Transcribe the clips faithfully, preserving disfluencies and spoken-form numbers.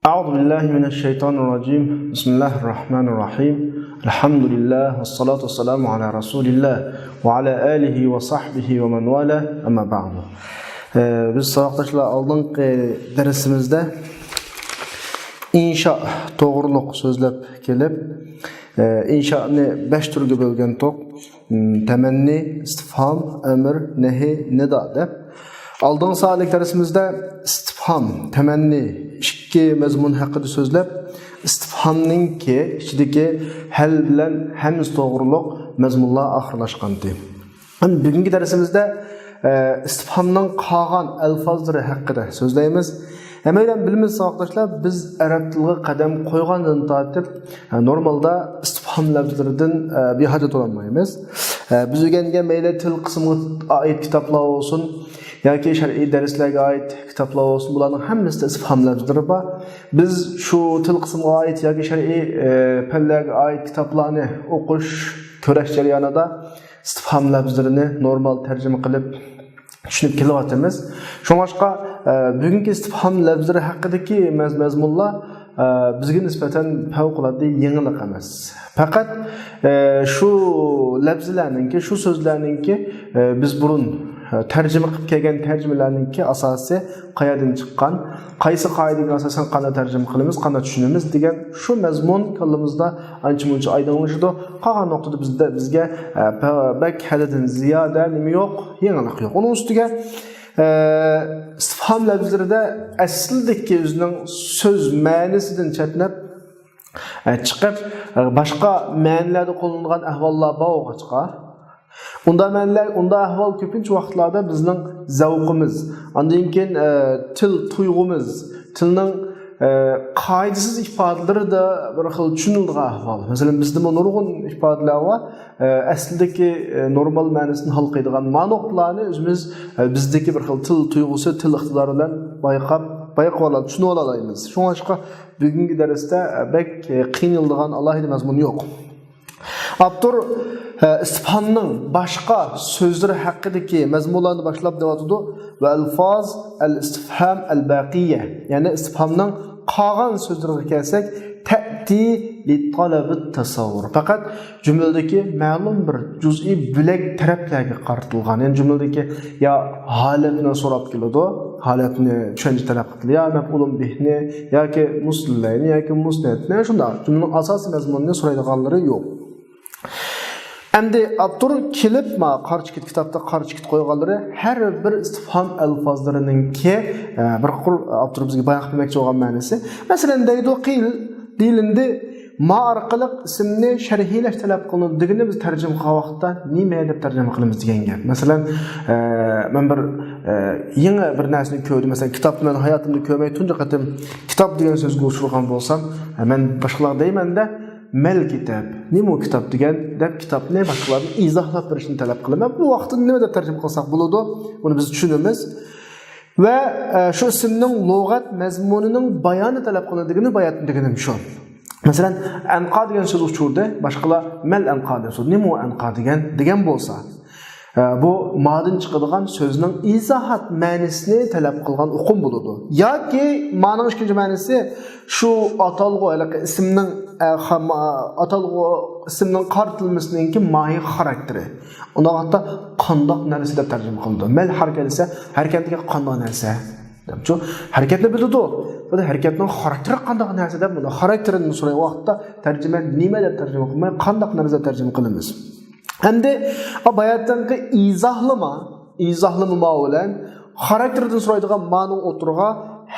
أعوذ بالله من الشيطان الرجيم. بسم الله الرحمن الرحيم. الحمد لله والصلاة والسلام على رسول الله وعلى آله وصحبه ومن والاه. أما بعد. ئە، بىز ساۋاقداشلار ئالدىنقى دەرسىمىزدە ئىنشا توغرۇلۇق سۆزلەپ كېلىپ، ئە، ئىنشانى بەش تۈرگە بۆلگەنتۇق. تەمەننى، ئىستىفھام، ئەمر، نەھى، نىدا دەپ. ئالدىنقى سائەتلىك دەرسىمىزدە ئىستىفھام، تەمەننى ئىككى مەزمۇن ھەققىدە سۆزلەپ، ئىستىفھامنىڭكى ئىچىدىكى ھەل بىلەن ھەمز توغرۇلۇق مەزمۇنلار ئاخىرلاشقانتى. ئەمدى بۈگۈنكى دەرسىمىزدە، ئە، ئىستىفھامنىڭ قالغان ئەلفازلىرى ھەققىدە سۆزلەيمىز. ھەممەيلەن بىلىمىز، ساۋاقداشلار، بىز ئەرەب تىلىغا قەدەم قويغاندىن تارتىپ، ئە، نورمالدا ئىستىفھام لەپزىلىرىدىن، ئە، بىھاجەت بولالمايمىز. ئە، بىز ئۆگەنگەن مەيلى تىل قىسمىغا ئائىت كىتابلار بولسۇن ياكى شەرئىي دەرسلەرگە ئائىت كىتابلار بولسۇن، بۇلارنىڭ ھەممىسىدە ئىستىفھام لەپزىلىرى بار. بىز شۇ تىل قىسمىغا ئائىت ياكى شەرئىي، ئە، پەنلەرگە ئائىت كىتابلارنى ئوقۇش، كۆرۈش جەريانىدا ئىستىفھام لەپزىلىرىنى نورمال تەرجىمە قىلىپ چۈشىنىپ كېلىۋاتىمىز. شۇڭلاشقا، ئە، بۈگۈنكى ئىستىفھام لەپزىلىرى ھەققىدىكى مەز-، مەزمۇنلار، ئە، بىزگە نىسبەتەن پەۋقۇلئاددە يېڭىلىق ئەمەس. پەقەت، ئە، شۇ لەپزىلەرنىڭكى، شۇ سۆزلەرنىڭكى، ئە، بىز بۇرۇن، ئە، تەرجىمە قىلىپ كەلگەن تەرجىمىلەرنىڭكى ئاساسى قەيەردىن چىققان، قايسى قائىدىگە ئاساسەن قانداق تەرجىمە قىلىمىز، قانداق چۈشىنىمىز دېگەن شۇ مەزمۇن كاللىمىزدا ئانچە-مۇنچە ئايدىڭلىشىدۇ. قالغان نۇقتىدا بىزدە، بىزگە، ئە، پە-، بەك ھەددىدىن زىيادە نېمە يوق، يېڭىلىق يوق. ئۇنىڭ ئۈستىگە، ئە، ئىستىفھام لەپزىلىرىدە ئەسلىدىكى ئۆزىنىڭ سۆز مەنىسىدىن چەتنەپ، ئە، چىقىپ، ئە، باشقا مەنىلەردە قوللىنىدىغان ئەھۋاللار بار بولغاچقا، ئۇنداق مەنىلەر، ئۇنداق ئەھۋال كۆپىنچە ۋاقىتلاردا بىزنىڭ زەۋقىمىز، ئاندىن كېيىن، ئە، تىل تۇيغۇمىز، تىلنىڭ، ئە، قائىدىسىز ئىپادىلىرىدە بىر خىل چۈشىنىلىدىغان ئەھۋال. مەسىلەن، بىزدىمۇ نۇرغۇن ئىپادىلەر بار، ئە، ئەسلىدىكى، ئە، نورمال مەنىسىنى ھالقىيدىغان ما نۇقتىلارنى ئۆزىمىز، ئە، بىزدىكى بىر خىل تىل تۇيغۇسى، تىل ئىقتىدارى بىلەن بايقاپ، بايقىۋالالايمىز، چۈشىنىۋالالايمىز. شۇڭلاشقا بۈگۈنكى دەرستە، ئە، بەك، ئە، قىينىلىدىغان ئالاھىدە مەزمۇن يوق. ئاپتور، ئە، ئىستىفھامنىڭ باشقا سۆزلىرى ھەققىدىكى مەزمۇنلارنى باشلاپ دەۋاتىدۇ. ۋە ئەلفاز ئەل ئىستىفھام ئەل باقىيە، يەنى ئىستىفھامنىڭ قالغان سۆزلىرىگە كەلسەك، تەتى لىتالەبىت تەسەۋۋۇر. پەقەت جۈملىدىكى مەلۇم بىر جۈزئىي بۆلەك تەرەپلەرگە قارىتىلغان. يەنى جۈملىدىكى يا ھالەتنى سوراپ كېلىدۇ، ھالەتنى چۈشەنچە تەلەپ قىلىدۇ، يا مەپئۇلۇن بىھنى، ياكى مۇسلەينى، ياكى مۇسنەتنى، شۇنداق. جۈملىنىڭ ئاساسىي مەزمۇنىنى سورايدىغانلىرى يوق. ئەمدى ئاپتور كېلىپ، ما قارا چېكىت، كىتابتا قارا چېكىت قويغانلىرى ھەر بىر ئىستىفھام ئەلفازلىرىنىڭكى، ئە، بىر قۇر ئاپتور بىزگە بايان قىلىپ بەرمەكچى بولغان مەنىسى. مەسىلەن، دەيدۇ، قىل، دېيىلىندى، ما ئارقىلىق ئىسىمنى شەرھلەش تەلەپ قىلىنىدۇ دېگىنى بىز تەرجىمە قىلغان ۋاقىتتا نېمە دەپ تەرجىمە قىلىمىز دېگەن گەپ. مەسىلەن، ئە، مەن بىر، ئە، يېڭى بىر نەرسىنى كۆردۈم. مەسىلەن، كىتابنى مەن ھاياتىمدا كۆرمەي تۇنجى قېتىم كىتاب دېگەن سۆزگە ئۇچرىغان بولسام، ئە، مەن باشقىلارغا دەيمەن-دە، مەل كىتاب، نېمە ئۇ كىتاب دېگەن دەپ كىتابنى باشقىلاردىن ئىزاھلاپ بېرىشنى تەلەپ قىلىمەن. بۇ ۋاقىتتا نېمە دەپ تەرجىمە قىلساق بولىدۇ؟ بۇنى بىز چۈشىنىمىز. ۋە، ئە، شۇ ئىسىمنىڭ لۇغەت مەزمۇنىنىڭ بايانى تەلەپ قىلىنىدىغىنى بايان دېگىنىم شۇ. مەسىلەن، ئەنقا دېگەن سۆز ئۇچرىدى، باشقىلار مەل ئەنقا دەپ سورىدى. نېمە ئۇ ئەنقا دېگەن؟ دېگەن بولسا، ئە، بۇ مادىن چىقىدىغان سۆزنىڭ ئىزاھات مەنىسىنى تەلەپ قىلغان ئۇقۇم بولىدۇ. ياكى مانىڭ ئىككىنچى مەنىسى شۇ ئاتالغۇ، ھېلىقى ئىسىمنىڭ، ئە، خا-، ما-، ئاتالغۇ ئىسىمنىڭ قارىتىلمىسىنىڭكى ماھىيەت خاراكتېرى. ئۇنداق ۋاقىتتا قانداق نەرسە دەپ تەرجىمە قىلىنىدۇ. مەل ھەرىكەت دېسە، ھەرىكەت دېگەن قانداق نەرسە؟ دەپچۇ، ھەرىكەتنى بىلىدۇ. بۇ ھەرىكەتنىڭ خاراكتېرى قانداق نەرسە دەپ، بۇنى خاراكتېرىنى سورايدىغان ۋاقىتتا تەرجىمە نېمە دەپ تەرجىمە قىلماي، قانداق نەرسە دەپ تەرجىمە قىلىمىز؟ ئەمدى باياتىنقى ئىزاھلىما، ئىزاھلىما ما بىلەن خاراكتېرىدىن سورايدىغان مانىڭ ئوتتۇرىغا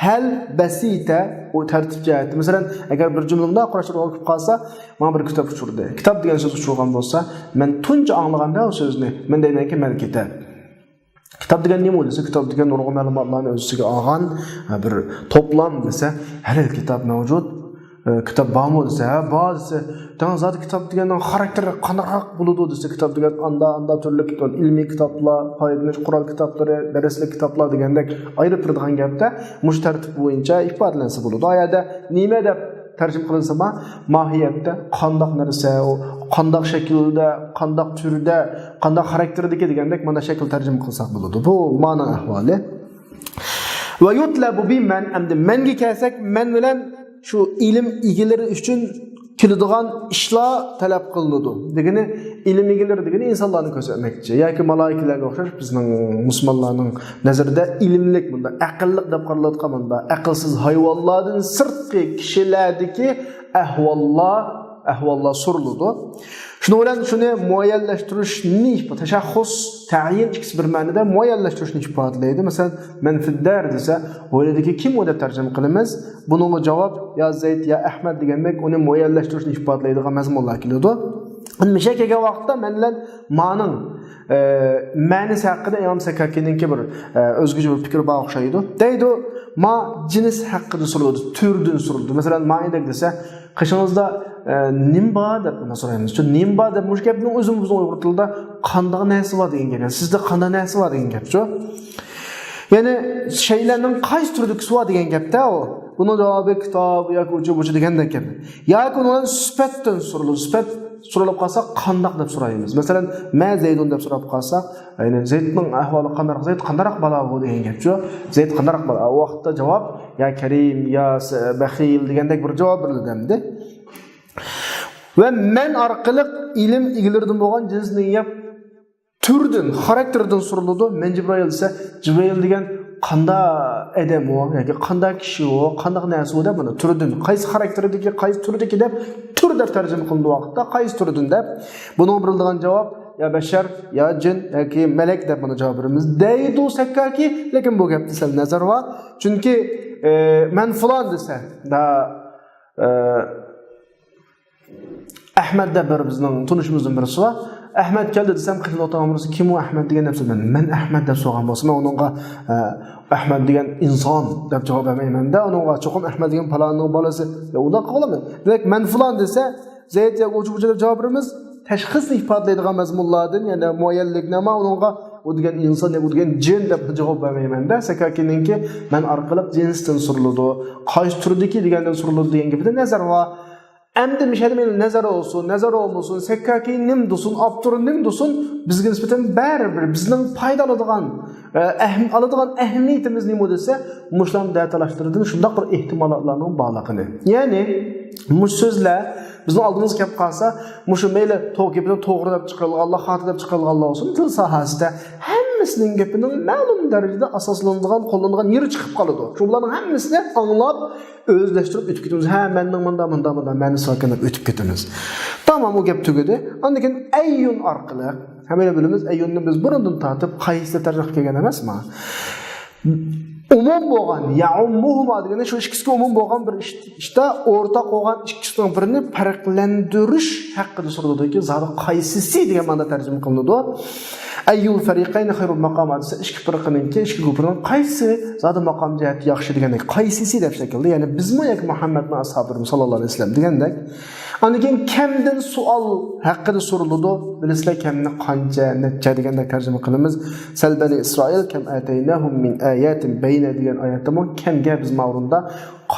ھەل بەسىتە، ئۇ تەرتىپ جەھەتتە. مەسىلەن، ئەگەر بىر جۈملە مۇنداق قۇراشتۇرۇلۇپ كېلىپ قالسا، ماڭا بىر كىتاب ئۇچرىدى. كىتاب دېگەن سۆز ئۇچرىغان بولسا، مەن تۇنجى ئاڭلىغاندا ئۇ سۆزنى، مەن دەيمەنكى، مەل كىتاب. كىتاب دېگەن نېمە دېسە، كىتاب دېگەن نۇرغۇن مەلۇماتلارنى ئۆز ئىچىگە ئالغان، ھە، بىر توپلام دېسە، ھەر خىل كىتاب مەۋجۇت. ئە، كىتاب بارمۇ دېسە، ھە، بار دېسە، دەڭ زادى كىتاب دېگەننىڭ خاراكتېرى قانداقراق بولىدۇ دېسە، كىتاب دېگەن ئاندا، ئاندا تۈرلۈك كىتاب، ئىلمىي كىتابلار، پايدىلىنىش قورال كىتابلىرى، دەرسلىك كىتابلار دېگەندەك ئايرىپ تۇرىدىغان گەپتە مۇشۇ تەرتىپ بويىچە ئىپادىلەنسە بولىدۇ. ئۇ يەردە نېمە دەپ تەرجىمە قىلىنسىمۇ، ماھىيەتتە قانداق نەرسە، ئۇ قانداق شەكىلدە، قانداق تۈردە، قانداق خاراكتېردىكى دېگەندەك مانا شەكىل تەرجىمە قىلساق بولىدۇ. بۇ مانىڭ ئەھۋالى. ۋە يۇتلەبۇ بى مەن، ئەمدى مەنگە كەلسەك، مەن بىلەن شۇ ئىلىم ئىگىلىرى ئۈچۈن كېلىدىغان ئىشلار تەلەپ قىلىنىدۇ. دېگىنى، ئىلىم ئىگىلىرى دېگىنى ئىنسانلارنى كۆرسەتمەكچى ياكى مالايىكىلەرگە ئوخشاش بىزنىڭ مۇسۇلمانلارنىڭ نەزىرىدە ئىلىملىك، بۇنداق ئەقىللىق دەپ قارىلىدىغان، بۇنداق ئەقىلسىز ھايۋانلاردىن سىرتقى كىشىلەردىكى ئەھۋاللار، ئەھۋاللار سورىلىدۇ. شۇنىڭ بىلەن شۇنى مۇئەييەنلەشتۈرۈشنى، تەشەخخۇس، تەيىن ئىككىسى بىر مەنىدە مۇئەييەنلەشتۈرۈشنى ئىپادىلەيدۇ. مەسىلەن، مەن فىددار دېسە، ھويلىدىكى كىم ئۇ دەپ تەرجىمە قىلىمىز. بۇنىڭغا جاۋاب يا زەيد يا ئەھمەد دېگەندەك ئۇنى مۇئەييەنلەشتۈرۈشنى ئىپادىلەيدىغان مەزمۇنلار كېلىدۇ. ئەمدى مۇشۇ كەلگەن ۋاقىتتا مەن بىلەن مانىڭ، ئە، مەنىسى ھەققىدە ئىمام سەكاكىنىڭكى بىر، ئە، ئۆزگىچە بىر پىكرى بار ئوخشايدۇ. دەيدۇ، ما جىنس ھەققىدە سورىلىدۇ، تۈردىن سورىلىدۇ. مەسىلەن، ما ئىنەك دېسە، قېشىڭىزدا، ئە، نېمە بار دەپ مانا سورايمىز. شۇ نېمە بار دەپ مۇشۇ گەپنىڭ ئۆزىمۇ بىزنىڭ ئۇيغۇر تىلىدا قانداق نەرسە بار دېگەن گەپ. يەنى سىزدە قانداق نەرسە بار دېگەن گەپچۇ. يەنى شەيلەرنىڭ قايسى تۈردىكىسى بار دېگەن گەپتە ئۇ. بۇنىڭ جاۋابى كىتاب ياكى ئۇچۇ بۇچۇ دېگەندەك گەپ. ياكى ئۇنىڭ سۈپەتتىن سورىلىدۇ. سۈپەت سورىلىپ قالسا قانداق دەپ سورايمىز. مەسىلەن، مە زەيدۇن دەپ سوراپ قالساق، يەنى زەيدنىڭ ئەھۋالى قانداق، زەيد قانداق بالا بۇ دېگەن گەپچۇ. زەيد قانداق بالا؟ ئۇ ۋاقىتتا جاۋاب يا كەرىم يا س-، بەخىل دېگەندەك بىر جاۋاب بېرىلىدۇ ئەمدى. ۋە مەن ئارقىلىق ئىلىم ئىگىلىرىدىن بولغان جىنسنى يەپ تۈردىن، خاراكتېرىدىن سورىلىدۇ. مەن جىبرىئىل دېسە، جىبرىئىل دېگەن قانداق ئادەم ئۇ ياكى قانداق كىشى ئۇ، قانداق نەرسە ئۇ دەپ مانا تۈردىن، قايسى خاراكتېردىكى، قايسى تۈردىكى دەپ تۈر دەپ تەرجىمە قىلىنىدۇ ۋاقىتتا، قايسى تۈردىن دەپ. بۇنىڭغا بېرىلىدىغان جاۋاب يا بەشەر، يا جىن، ياكى مەلەك دەپ مانا جاۋاب بېرىمىز دەيدۇ سەككاكى. لېكىن بۇ گەپتە سەل نەزەر بار. چۈنكى، ئە، مەن فۇلان دېسە، دا، ئە، ئەھمەد دەپ بىر بىزنىڭ تونۇشىمىزدىن بىرسى بار. ئەھمەد كەلدى دېسەم، قېشىمدا ئولتۇرغان بىرسى، كىم ئۇ ئەھمەد دېگەن دەپ سورىدى. مەن ئەھمەد دەپ سورىغان بولسام، مەن ئۇنىڭغا، ئە، ئەھمەد دېگەن ئىنسان دەپ جاۋاب بەرمەيمەن-دە، ئۇنىڭغا چوقۇم ئەھمەد دېگەن پالاننىڭ بالىسى. يا، ئۇنداق قىلىمەن. دېمەك، مەن فۇلان دېسە، زەيد ياكى ئۇچۇ بۇچۇ دەپ جاۋاب بېرىمىز. تەشخىسنى ئىپادىلەيدىغان مەزمۇنلاردىن، يەنى مۇئەييەنلىكنى، ئەمما ئۇنىڭغا ئۇ دېگەن ئىنسان ياكى ئۇ دېگەن جىن دەپ جاۋاب بەرمەيمەن-دە. سەكاكىنىڭكى مەن ئارقىلىق جىنستىن سورىلىدۇ، قايسى تۈردىكى دېگەندىن سورىلىدۇ دېگەن گېپىدە نەزەر بار. ئەمدى مۇشۇ يەردە مېنىڭ نەزەر بولسۇن، نەزەر بولمىسۇن، سەككاكى نېمە دېسۇن، ئاپتور نېمە دېسۇن، بىزگە نىسبەتەن بەرىبىر بىزنىڭ پايدا ئالىدىغان، ئە، ئەھم-، ئالىدىغان ئەھمىيىتىمىز نېمە دېسە، مۇشۇلارنىڭ دەتالاشلىرىدىن شۇنداق بىر ئېھتىمالاتلارنىڭ بارلىقىنى. يەنى، مۇشۇ سۆزلەر بىزنىڭ ئالدىمىزغا كەپ قالسا، مۇشۇ مەيلى توغرا گېپىنى توغرا دەپ چىقىرىلغانلار، خاتا دەپ چىقىرىلغانلار بولسۇن، تىل ساھەسىدە ھەممىسىنىڭ گېپىنىڭ مەلۇم دەرىجىدە ئاساسلىنىدىغان، قوللىنىدىغان يېرى چىقىپ قالىدۇ. شۇ بۇلارنىڭ ھەممىسىنى ئاڭلاپ، ئۆزلەشتۈرۈپ ئۆتۈپ كېتىمىز. ھە، مەننىڭ مۇنداق، مۇنداق، مۇنداق مەنىسى باركەن دەپ ئۆتۈپ كېتىمىز. تامام، ئۇ گەپ تۈگىدى. ئاندىن كېيىن ئەييۇن ئارقىلىق، ھەممەيلەن بىلىمىز، ئەييۇننى بىز بۇرۇندىن تارتىپ قايسى دەپ تەرجىمە قىلىپ كەلگەن ئەمەسمۇ؟ ئومۇم بولغان، يەئۇممۇھۇما دېگەندە شۇ ئىككىسىگە ئومۇم بولغان بىر ئىش، ئىشتا ئورتاق بولغان ئىككىسىنىڭ بىرىنى پەرقلەندۈرۈش ھەققىدە سورىلىدۇكى، زادى قايسىسى دېگەن مەنىدە تەرجىمە قىلىنىدۇ. ئەييۇل فەرىقەينى خەيرۇ ماقاما دېسە، ئىككى پىرقىنىڭكى، ئىككى گۇپپىنىڭ قايسى زادى ماقام جەھەتتە ياخشى دېگەندەك، قايسىسى دەپ شەكىلدە، يەنى بىزمۇ ياكى مۇھەممەدمۇ ئەسھابىمۇ ساللاللاھۇ ئەلەيھى ۋەسەللەم دېگەندەك. ئاندىن كېيىن كەمدىن سوئال ھەققىدە سورىلىدۇ. بىلىسىلەر كەمنى قانچە، نەچچە دېگەندەك تەرجىمە قىلىمىز. سەل بەنى ئىسرائىل كەم ئاتەيناھۇم مىن ئاياتىن بەينە دېگەن ئايەتتىمۇ كەمگە بىز ماۋرۇندا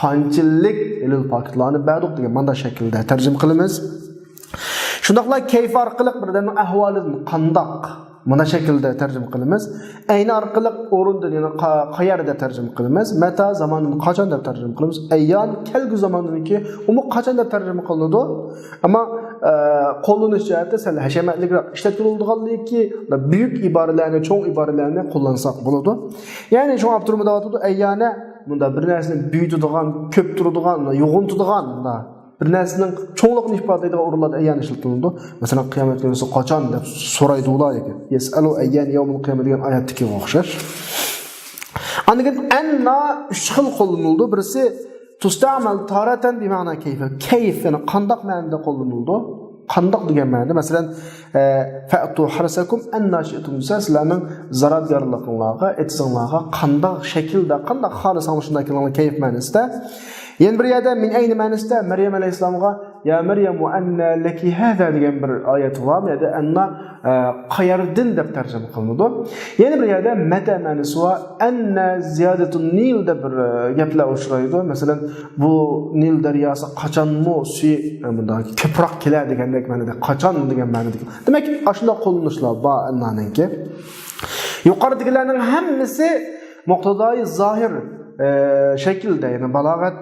قانچىلىك دەلىل پاكىتلارنى بەردۇق دېگەن مانداق شەكىلدە تەرجىمە قىلىمىز. شۇنداقلا كەيف ئارقىلىق بىر ئادەمنىڭ ئەھۋالىدىن قانداق، مانا شەكىلدە تەرجىمە قىلىمىز. ئەينى ئارقىلىق ئورۇندىن، يەنى قا-، قەيەردە تەرجىمە قىلىمىز. مەتا زاماندىن قاچان دەپ تەرجىمە قىلىمىز. ئەييان كەلگۈ زاماندىنكى ئۇمۇ قاچان دەپ تەرجىمە قىلىنىدۇ. ئەمما، ئە، قوللىنىش جەھەتتە سەل ھەشەمەتلىكرەك ئىشلەتكىلى بولىدىغانلىكى، بۈيۈك ئىبارىلەرنى، چوڭ ئىبارىلەرنى قوللانساق بولىدۇ. يەنى شۇڭا ئاپتورمۇ دەۋاتىدۇ، ئەييانە، بۇندا بىر نەرسىنى بۈيۈتىدىغان، كۆپتۈرىدىغان، يوغىنىتىدىغان، بۇندا بىر نەرسىنىڭ چوڭلۇقىنى ئىپادىلەيدىغان ئورۇنلاردا ئەييان ئىشلىتىلىدۇ. مەسىلەن، قىيامەت كۈنى قاچان دەپ سورايدۇ ئۇلار ياكى يەسئەلۇ ئەييان يەۋمۇل قىيامە دېگەن ئايەتتىكىگە ئوخشاش. ئاندىن كېيىن ئەننا ئۈچ خىل قوللىنىلىدۇ. بىرسى تۇستەمەل تارەتەن بىمەنا كەيفە. كەيف، يەنى قانداق مەنىدە قوللىنىلىدۇ؟ قانداق دېگەن مەنىدە، مەسىلەن، ئە، فەئتۇ ھەرسەكۇم ئەننا شىئتۇم دېسە، سىلەرنىڭ زارافگەرلىكىڭلارغا، ئېتىزىڭلارغا قانداق شەكىلدە، قانداق خالىساڭلار شۇنداق كېلىڭلار كەيف مەنىسىدە. يەنە بىر يەردە مىن ئەينى مەنىسىدە مەريەم ئەلەيھىسسالامغا يا مەريەمۇ ئەننا لەكى ھازا دېگەن بىر ئايەت بار. بۇ يەردە ئەننا، ئە، قەيەردىن دەپ تەرجىمە قىلىنىدۇ. يەنە بىر يەردە مەتە مەنىسى بار. ئەننا زىيادەتۇن نىل دەپ بىر، ئە، گەپلەر ئۇچرايدۇ. مەسىلەن، بۇ نىل دەرياسى قاچانمۇ سۈيى، ئە، مۇنداق كۆپرەك كېلە دېگەندەك مەنىدە، قاچان دېگەن مەنىدە. دېمەك، ئاشۇنداق قوللىنىشلار بار ئەننانىڭكى. يۇقىرىدىكىلەرنىڭ ھەممىسى مۇقتەزايى زاھىر، ئە، شەكىلدە، يەنى بالاغەت،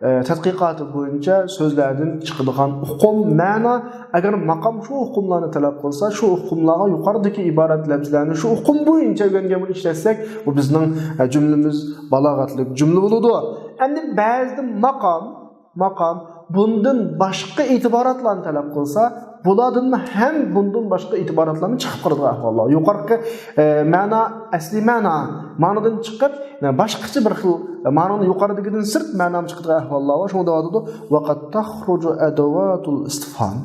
ئە، تەتقىقاتى بويىچە سۆزلەردىن چىقىدىغان ئۇقۇم، مەنا، ئەگەر ماقام شۇ ئۇقۇملارنى تەلەپ قىلسا، شۇ ئۇقۇملارغا يۇقىرىدىكى ئىبارەت لەپزىلەرنى شۇ ئۇقۇم بويىچە ئۆگەنگەن بولۇپ ئىشلەتسەك، بۇ بىزنىڭ، ئە، جۈملىمىز بالاغەتلىك جۈملە بولىدۇ. ئەمدى بەزىدە ماقام، ماقام بۇندىن باشقا ئېتىباراتلارنى تەلەپ قىلسا، بۇلاردىن ھەم بۇندىن باشقا ئېتىباراتلارمۇ چىقىپ قالىدىغان ئەھۋاللار. يۇقىرىقى، ئە، مەنا، ئەسلىي مەنا، مانىدىن چىقىپ، يەنە باشقىچە بىر خىل مانىنى يۇقىرىدىكىدىن سىرت مەنامۇ چىقىدىغان ئەھۋاللار بار. شۇڭا دەۋاتىدۇ، «ۋەقەد تەخرۇجۇ ئەدەۋاتۇل ئىستىفھام.»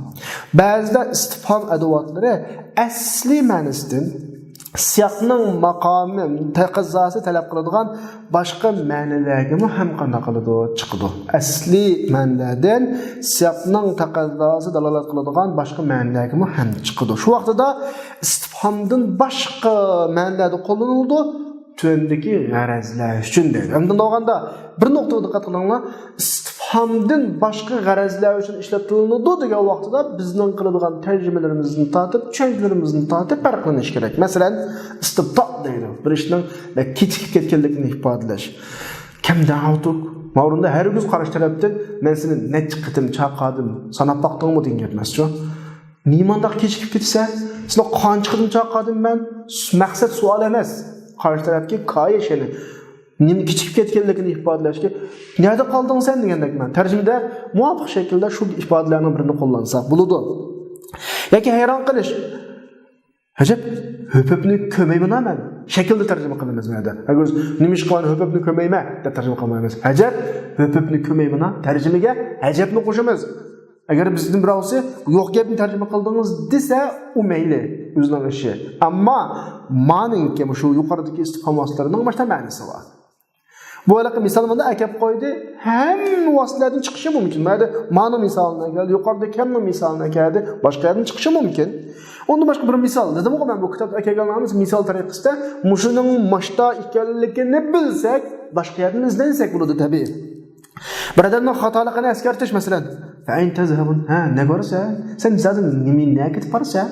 بەزىدە ئىستىفھام ئەدەۋاتلىرى ئەسلىي مەنىسىدىن سىياقنىڭ ماقامى، تەقەززاسى تەلەپ قىلىدىغان باشقا مەنىلەرگىمۇ ھەم قانداق قىلىدۇ؟ چىقىدۇ. ئەسلىي مەنىلەردىن سىياقنىڭ تەقەززاسى دالالەت قىلىدىغان باشقا مەنىلەرگىمۇ ھەم چىقىدۇ. شۇ ۋاقتىدا ئىستىپھامدىن باشقا مەنىلەردە قوللىنىلىدۇ. تۆۋەندىكى غەرەزلەر ئۈچۈن دەيدۇ. ئەمدى بولغاندا بىر نۇقتىغا دىققەت قىلىڭلار. ئىستىپھامدىن باشقا غەرەزلەر ئۈچۈن ئىشلىتىلىنىدۇ دېگەن ۋاقتىدا بىزنىڭ قىلىدىغان تەرجىمىلىرىمىزدىن تارتىپ، چۈشەنچىلىرىمىزدىن تارتىپ پەرقلىنىشى كېرەك. مەسىلەن، ئىستىبتا دەيدۇ. بىر ئىشنىڭ بەك كېچىكىپ كەتكەنلىكىنى ئىپادىلەش. كەم دەئەۋتۇك. ماۋرىندا ھەرگىز قارشى تەرەپتىن مەن سېنى نەچچە قېتىم چاقىردىم، ساناپ باقتىڭمۇ دېگەن گەپ ئەمەسچۇ. نېمانداق كېچىكىپ كېتىسەن؟ سېنى قانچە قېتىم چاقىردىم مەن؟ مەقسەت سوئال ئەمەس. قارشى تەرەپكە كايىش، يەنى نېمە كېچىكىپ كەتكەنلىكىنى ئىپادىلەشكە، نەدە قالدىڭ سەن دېگەندەك مەن. تەرجىمىدە مۇۋاپىق شەكىلدە شۇ ئىپادىلەرنىڭ بىرىنى قوللانساق بولىدۇ. ياكى ھەيران قېلىش. ئەجەب، ھۆپۈپنى كۆرمەيمەن مەن. شەكىلدە تەرجىمە قىلىمىز بۇ يەردە. ئەگەر نېمىشقا ھۆپۈپنى كۆرمەيمەن دەپ تەرجىمە قىلمايمىز. ئەجەب، ھۆپۈپنى كۆرمەيمەن. تەرجىمىگە ئەجەبنى قوشىمىز. ئەگەر بىزدىن بىراۋسى يوق گەپنى تەرجىمە قىلدىڭىز دېسە، ئۇ مەيلى، ئۆزىنىڭ ئىشى. ئەمما مانىڭكى مۇشۇ يۇقىرىدىكى ئىستىپھام ۋاسىتىلىرىنىڭ مۇشۇنداق مەنىسى بار. بۇ ھېلىقى مىسال مۇنداق ئەكەپ قويدى، ھەممە ۋاسىتىلەردىن چىقىشى مۇمكىن. مانا مانىڭ مىسالىنى ئەكەلدى، يۇقىرىدا كەمنىڭ مىسالىنى ئەكەلدى، باشقا يەردىن چىقىشى مۇمكىن. ئۇندىن باشقا بىر مىسال، دېدىمغۇ مەن بۇ كىتابتا ئەكەلگەن ھەممىسى مىسال تەرىقىسىدە، مۇشۇنىڭ مۇشتا ئىكەنلىكىنى بىلسەك، باشقا يەردىن ئىزدەنسەك بولىدۇ تەبىئىي. بىر ئادەمنىڭ خاتالىقىنى ئەسكەرتىش، مەسىلەن، فەئەينە تەزھەبۇن، ھە، نەگە بارىسەن؟ سەن زادى نېمە، نەگە كېتىپ بارىسەن؟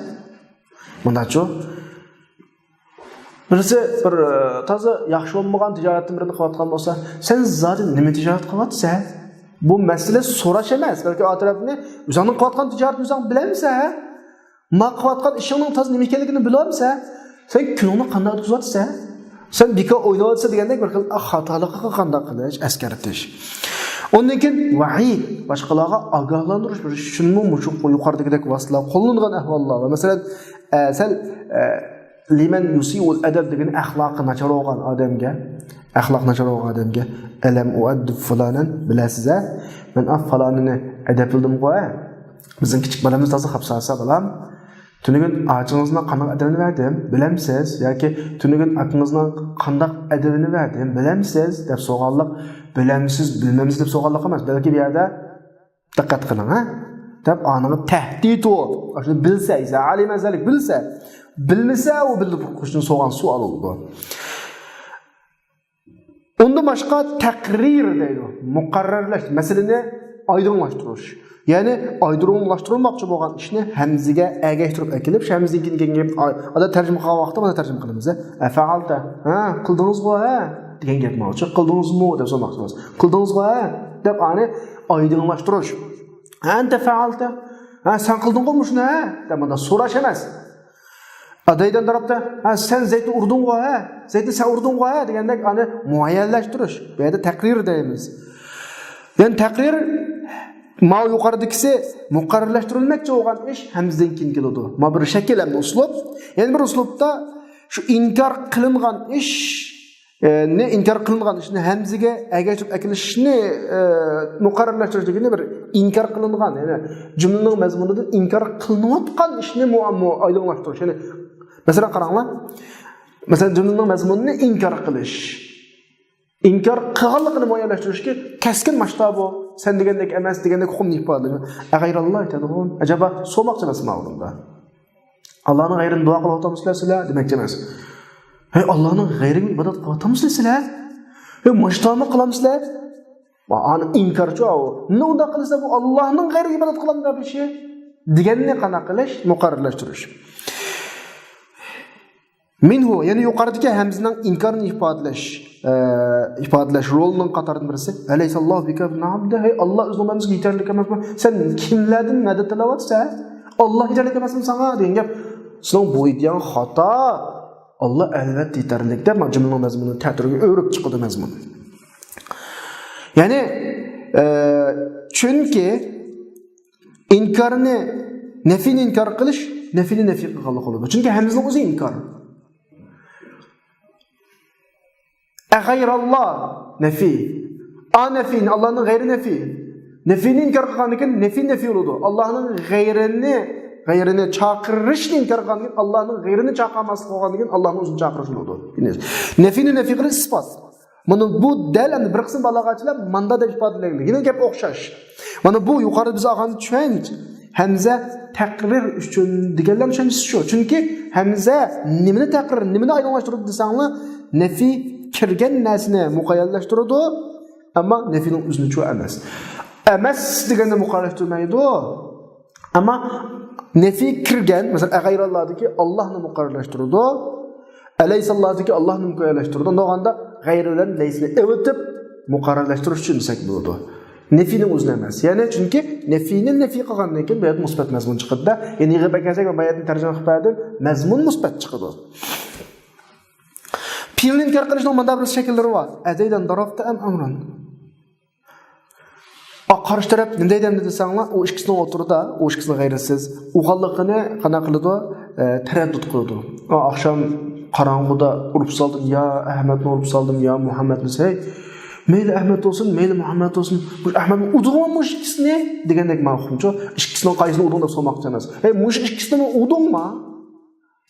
مۇنداقچۇ؟ بىرسى بىر، ئە، تازا ياخشى بولمىغان تىجارەتتىن بىرنى قىلىۋاتقان بولسا، سەن زادى نېمە تىجارەت قىلىۋاتىسەن؟ بۇ مەسىلە سوراش ئەمەس، بەلكى ئۇ تەرەپنى ئۆزۈڭنىڭ قىلىۋاتقان تىجارىتىنى ئۆزۈڭ بىلەمسەن؟ ما قىلىۋاتقان ئىشىڭنىڭ تازا نېمە ئىكەنلىكىنى بىلەمسەن؟ سەن كۈنۈڭنى قانداق ئۆتكۈزۈۋاتىسەن؟ سەن بىكار ئويناۋاتىسەن دېگەندەك بىر خىل خاتالىققا قانداق قىلىش، ئەسكەرتىش. ئۇندىن كېيىن ۋەئىد، باشقىلارغا ئاگاھلاندۇرۇش بېرىش ئۈچۈنمۇ مۇشۇ يۇقىرىدىكىدەك ۋاسىتىلەر قوللىنىلغان ئەھۋاللار بار. مەسىلەن، ئە، سەل، ئە، لىمەن يۇسىئۇل ئەدەب دېگىنى ئەخلاقى ناچار بولغان ئادەمگە، ئەخلاق ناچار بولغان ئادەمگە، ئەلەم ئۇئەددىب فۇلانەن، بىلەسىز ھە؟ مەن ئا، فالانىنى ئەدەپلىدىمغۇ ھە؟ بىزنىڭ كىچىك بالىمىز تازا خاپسارسا بالام. تۈنۈگۈن ئاچىڭىزنىڭ قانداق ئەدىپىنى بەردىم، بىلەمسىز؟ ياكى تۈنۈگۈن ئاكىڭىزنىڭ قانداق ئەدىپىنى بەردىم، بىلەمسىز؟ دەپ سورىغانلىق، بىلەمسىز، بىلمەمسىز دەپ سورىغانلىق ئەمەس، بەلكى بۇ يەردە دىققەت قىلىڭ، ھە؟ دەپ ئانىڭغا تەھدىت ئۇ. ئاشۇنى بىلسە، ئىزا ئالىمە زالىك، بىلسە. بىلمىسە، ئۇ بىلدى قوشنى سورىغان سوئال بولىدۇ. ئۇندىن باشقا تەقرىر دەيدۇ. مۇقەررەرلەش، مەسىلىنى ئايدىڭلاشتۇرۇش. يەنى ئايدىڭلاشتۇرۇلماقچى بولغان ئىشنى ھەمزىگە ئەگەشتۈرۈپ ئەكېلىپ، شۇ ھەمزىدىن كېيىن گەپ، ئادا تەرجىمە قىلغان ۋاقىتتا مانا تەرجىمە قىلىمىز. ئەفەئەلتە. ھە، قىلدىڭىزغۇ ھە؟ دېگەن گەپ ماۋۇچۇ. قىلدىڭىزمۇ دەپ سورىماقچى بولىمىز. قىلدىڭىزغۇ ھە؟ دەپ ئانى ئايدىڭلاشتۇرۇش. ئەنتە فەئەلتە. ھە، سەن قىلدىڭغۇ مۇشۇنى ھە؟ دەپ مۇنداق سوراش ئەمەس. ئادەيدىن تەرەپتە، ھە، سەن زەيتنى ئۇردۇڭغۇ ھە؟ زەيتنى سەن ئۇردۇڭغۇ ھە؟ دېگەندەك ئانى مۇئەييەنلەشتۈرۈش. بۇ يەردە تەقرىر دەيمىز. يەنى تەقرىر، ماۋۇ يۇقىرىدىكىسى مۇقەررەرلەشتۈرۈلمەكچى بولغان ئىش ھەمزىدىن كېيىن كېلىدۇ. ما بىر شەكىل ھەمدە ئۇسلۇب. يەنە بىر ئۇسلۇبتا شۇ ئىنكار قىلىنغان ئىش، ئە، نى ئىنكار قىلىنغان ئىشنى ھەمزىگە ئەگەشتۈرۈپ ئەكېلىشنى، ئە، مۇقەررەرلەشتۈرۈش دېگىنى بىر ئىنكار قىلىنغان، يەنى جۈملىنىڭ مەزمۇنىدىن ئىنكار قىلىنىۋاتقان ئىشنى مۇ-، مۇ-، ئايدىڭلاشتۇرۇش. يەنى، مەسىلەن، قاراڭلار. مەسىلەن، جۈملىنىڭ مەزمۇنىنى ئىنكار قىلىش. ئىنكار قىلغانلىقىنى مۇئەييەنلەشتۈرۈشكە كەسكىن ماشتا بۇ. سەن دېگەندەك ئەمەس، دېگەندەك ئۇقۇمنى ئىپادىلەيدۇ. ئەغەيراللاھ تەدئۇن؟ ئەجەبا سورىماقچى ئەمەسمۇ ئالدىمدا؟ ئاللانىڭ غەيرىنى دۇئا قىلىۋاتامسىلەر سىلەر؟ دېمەكچى ئەمەس. ھەي، ئاللانىڭ غەيرىگە ئىبادەت قىلىۋاتامسىلەر سىلەر؟ ھەي، ماشتامۇ قىلامسىلەر؟ ئانى ئىنكارچۇ ئاۋۇ. نېمە ئۇنداق قىلسا بۇ ئاللانىڭ غەيرىگە ئىبادەت قىلامدۇ دەپ ئىشى؟ دېگەننى قانداق قىلىش؟ مۇقەررەرلەشتۈرۈش. مىنھۇ، يەنى يۇقىرىدىكى ھەمزىنىڭ ئىنكارىنى ئىپادىلەش. ئە، ئىپادىلەش رولىنىڭ قاتارىدىن بىرسى، «ئەلەيسەللاھۇ بىكافىن ئەبدەھ؟» ھەي، ئاللا ئۆزىنىڭ بەندىسىگە يېتەرلىك ئەمەسمۇ؟ سەن كىملەردىن مەدەت تىلەۋاتىسەن؟ ئاللا يېتەرلىك ئەمەسمۇ ساڭا؟ دېگەن گەپ. سېنىڭ بۇ ئىدىيەڭ خاتا. ئاللا ئەلۋەتتە يېتەرلىك دەپ، مانا جۈملىنىڭ مەزمۇنىنى تەتۈرگە ئۆرۈپ چىقىدۇ مەزمۇن. يەنى، ئە، چۈنكى ئىنكارنى، نەفىنى ئىنكار قىلىش نەفىنى نەفى قىلغانلىق بولىدۇ. چۈنكى ھەمزىنىڭ ئۆزى ئىنكار. ئەغەيراللا نەفى. ئا نەفىنى، ئاللانىڭ غەيرى نەفى. نەفىنى ئىنكار قىلغاندىن كېيىن نەفى نەفى بولىدۇ. ئاللانىڭ غەيرىنى، غەيرىنى چاقىرىشنى ئىنكار قىلغاندىن كېيىن، ئاللانىڭ غەيرىنى چاقىرماسلىق بولغاندىن كېيىن، ئاللانىڭ ئۆزىنى چاقىرىش بولىدۇ. نەفىنى نەفى قىلىش ئىسپات. مانا بۇ دەل ئەمدى بىر قىسىم بالاغەتچىلەر ماندا دەپ ئىپادىلەيدۇ. يەنە گەپ ئوخشاش. مانا بۇ يۇقىرىدا بىز ئالغان چۈشەنچە، ھەمزە تەقرىر ئۈچۈن دېگەنلەرنىڭ چۈشەنچىسى شۇ. چۈنكى ھەمزە نېمىنى تەقرىر، نېمىنى ئايدىڭلاشتۇرىدۇ دېسەڭلار، نەفى كىرگەن نەرسىنى مۇقەييەتلەشتۈرىدۇ، ئەمما نەفىنىڭ ئۆزىنى چۇ ئەمەس. ئەمەس دېگەننى مۇقەييەتلەشتۈرمەيدۇ. ئەمما نەفى كىرگەن، مەسىلەن، ئەغەيراللادىكى ئاللاھنى مۇقەررەرلەشتۈرىدۇ. ئەلەيساللادىكى ئاللاھنى مۇقەررەرلەشتۈرىدۇ. ئۇنداقتا غەيرى بىلەن لەيسنى ئېۋىتىپ مۇقەررەرلەشتۈرۈش ئۈچۈن دېسەك بولىدۇ. نەفىنىڭ ئۆزىنى ئەمەس. يەنى چۈنكى نەفىنى نەفى قىلغاندىن كېيىن بۇ يەردە مۇسبەت مەزمۇن چىقىدۇ-دە. يەنى يىغىپ ئەكەلسەك، مەن بۇ يەردىن تەرجىمە قىلىپ بەردىم، مەزمۇن مۇسبەت چىقىدۇ. پېئىلنى ئىنكار قىلىشنىڭ مانا بىر شەكىللىرى بار. ئەزەيدەن دارابتا ئەم ئەمران. ئا، قارشى تەرەپ نېمە دەيدۇ ئەمدى دېسەڭلار، ئۇ ئىككىسىنىڭ ئوتتۇرىدا، ئۇ ئىككىسىنىڭ غەيرىسىز ئۇغانلىقىنى قانداق قىلىدۇ؟ ئە، تەرەددۇت قىلىدۇ. ئا، ئاخشام قاراڭغۇدا ئۇرۇپ سالدىم، يا ئەھمەدنى ئۇرۇپ سالدىم، يا مۇھەممەدنى. ھەي، مەيلى ئەھمەد بولسۇن، مەيلى مۇھەممەد بولسۇن، مۇشۇ ئەھمەدنى ئۇردۇڭمۇ مۇشۇ ئىككىسىنى؟ دېگەندەك مانا ئۇقۇمچۇ، ئىككىسىنىڭ قايسىنى ئۇردۇڭ دەپ سورىماقچى ئەمەس. ھەي، مۇشۇ ئىككىسىنىمۇ ئۇردۇڭما؟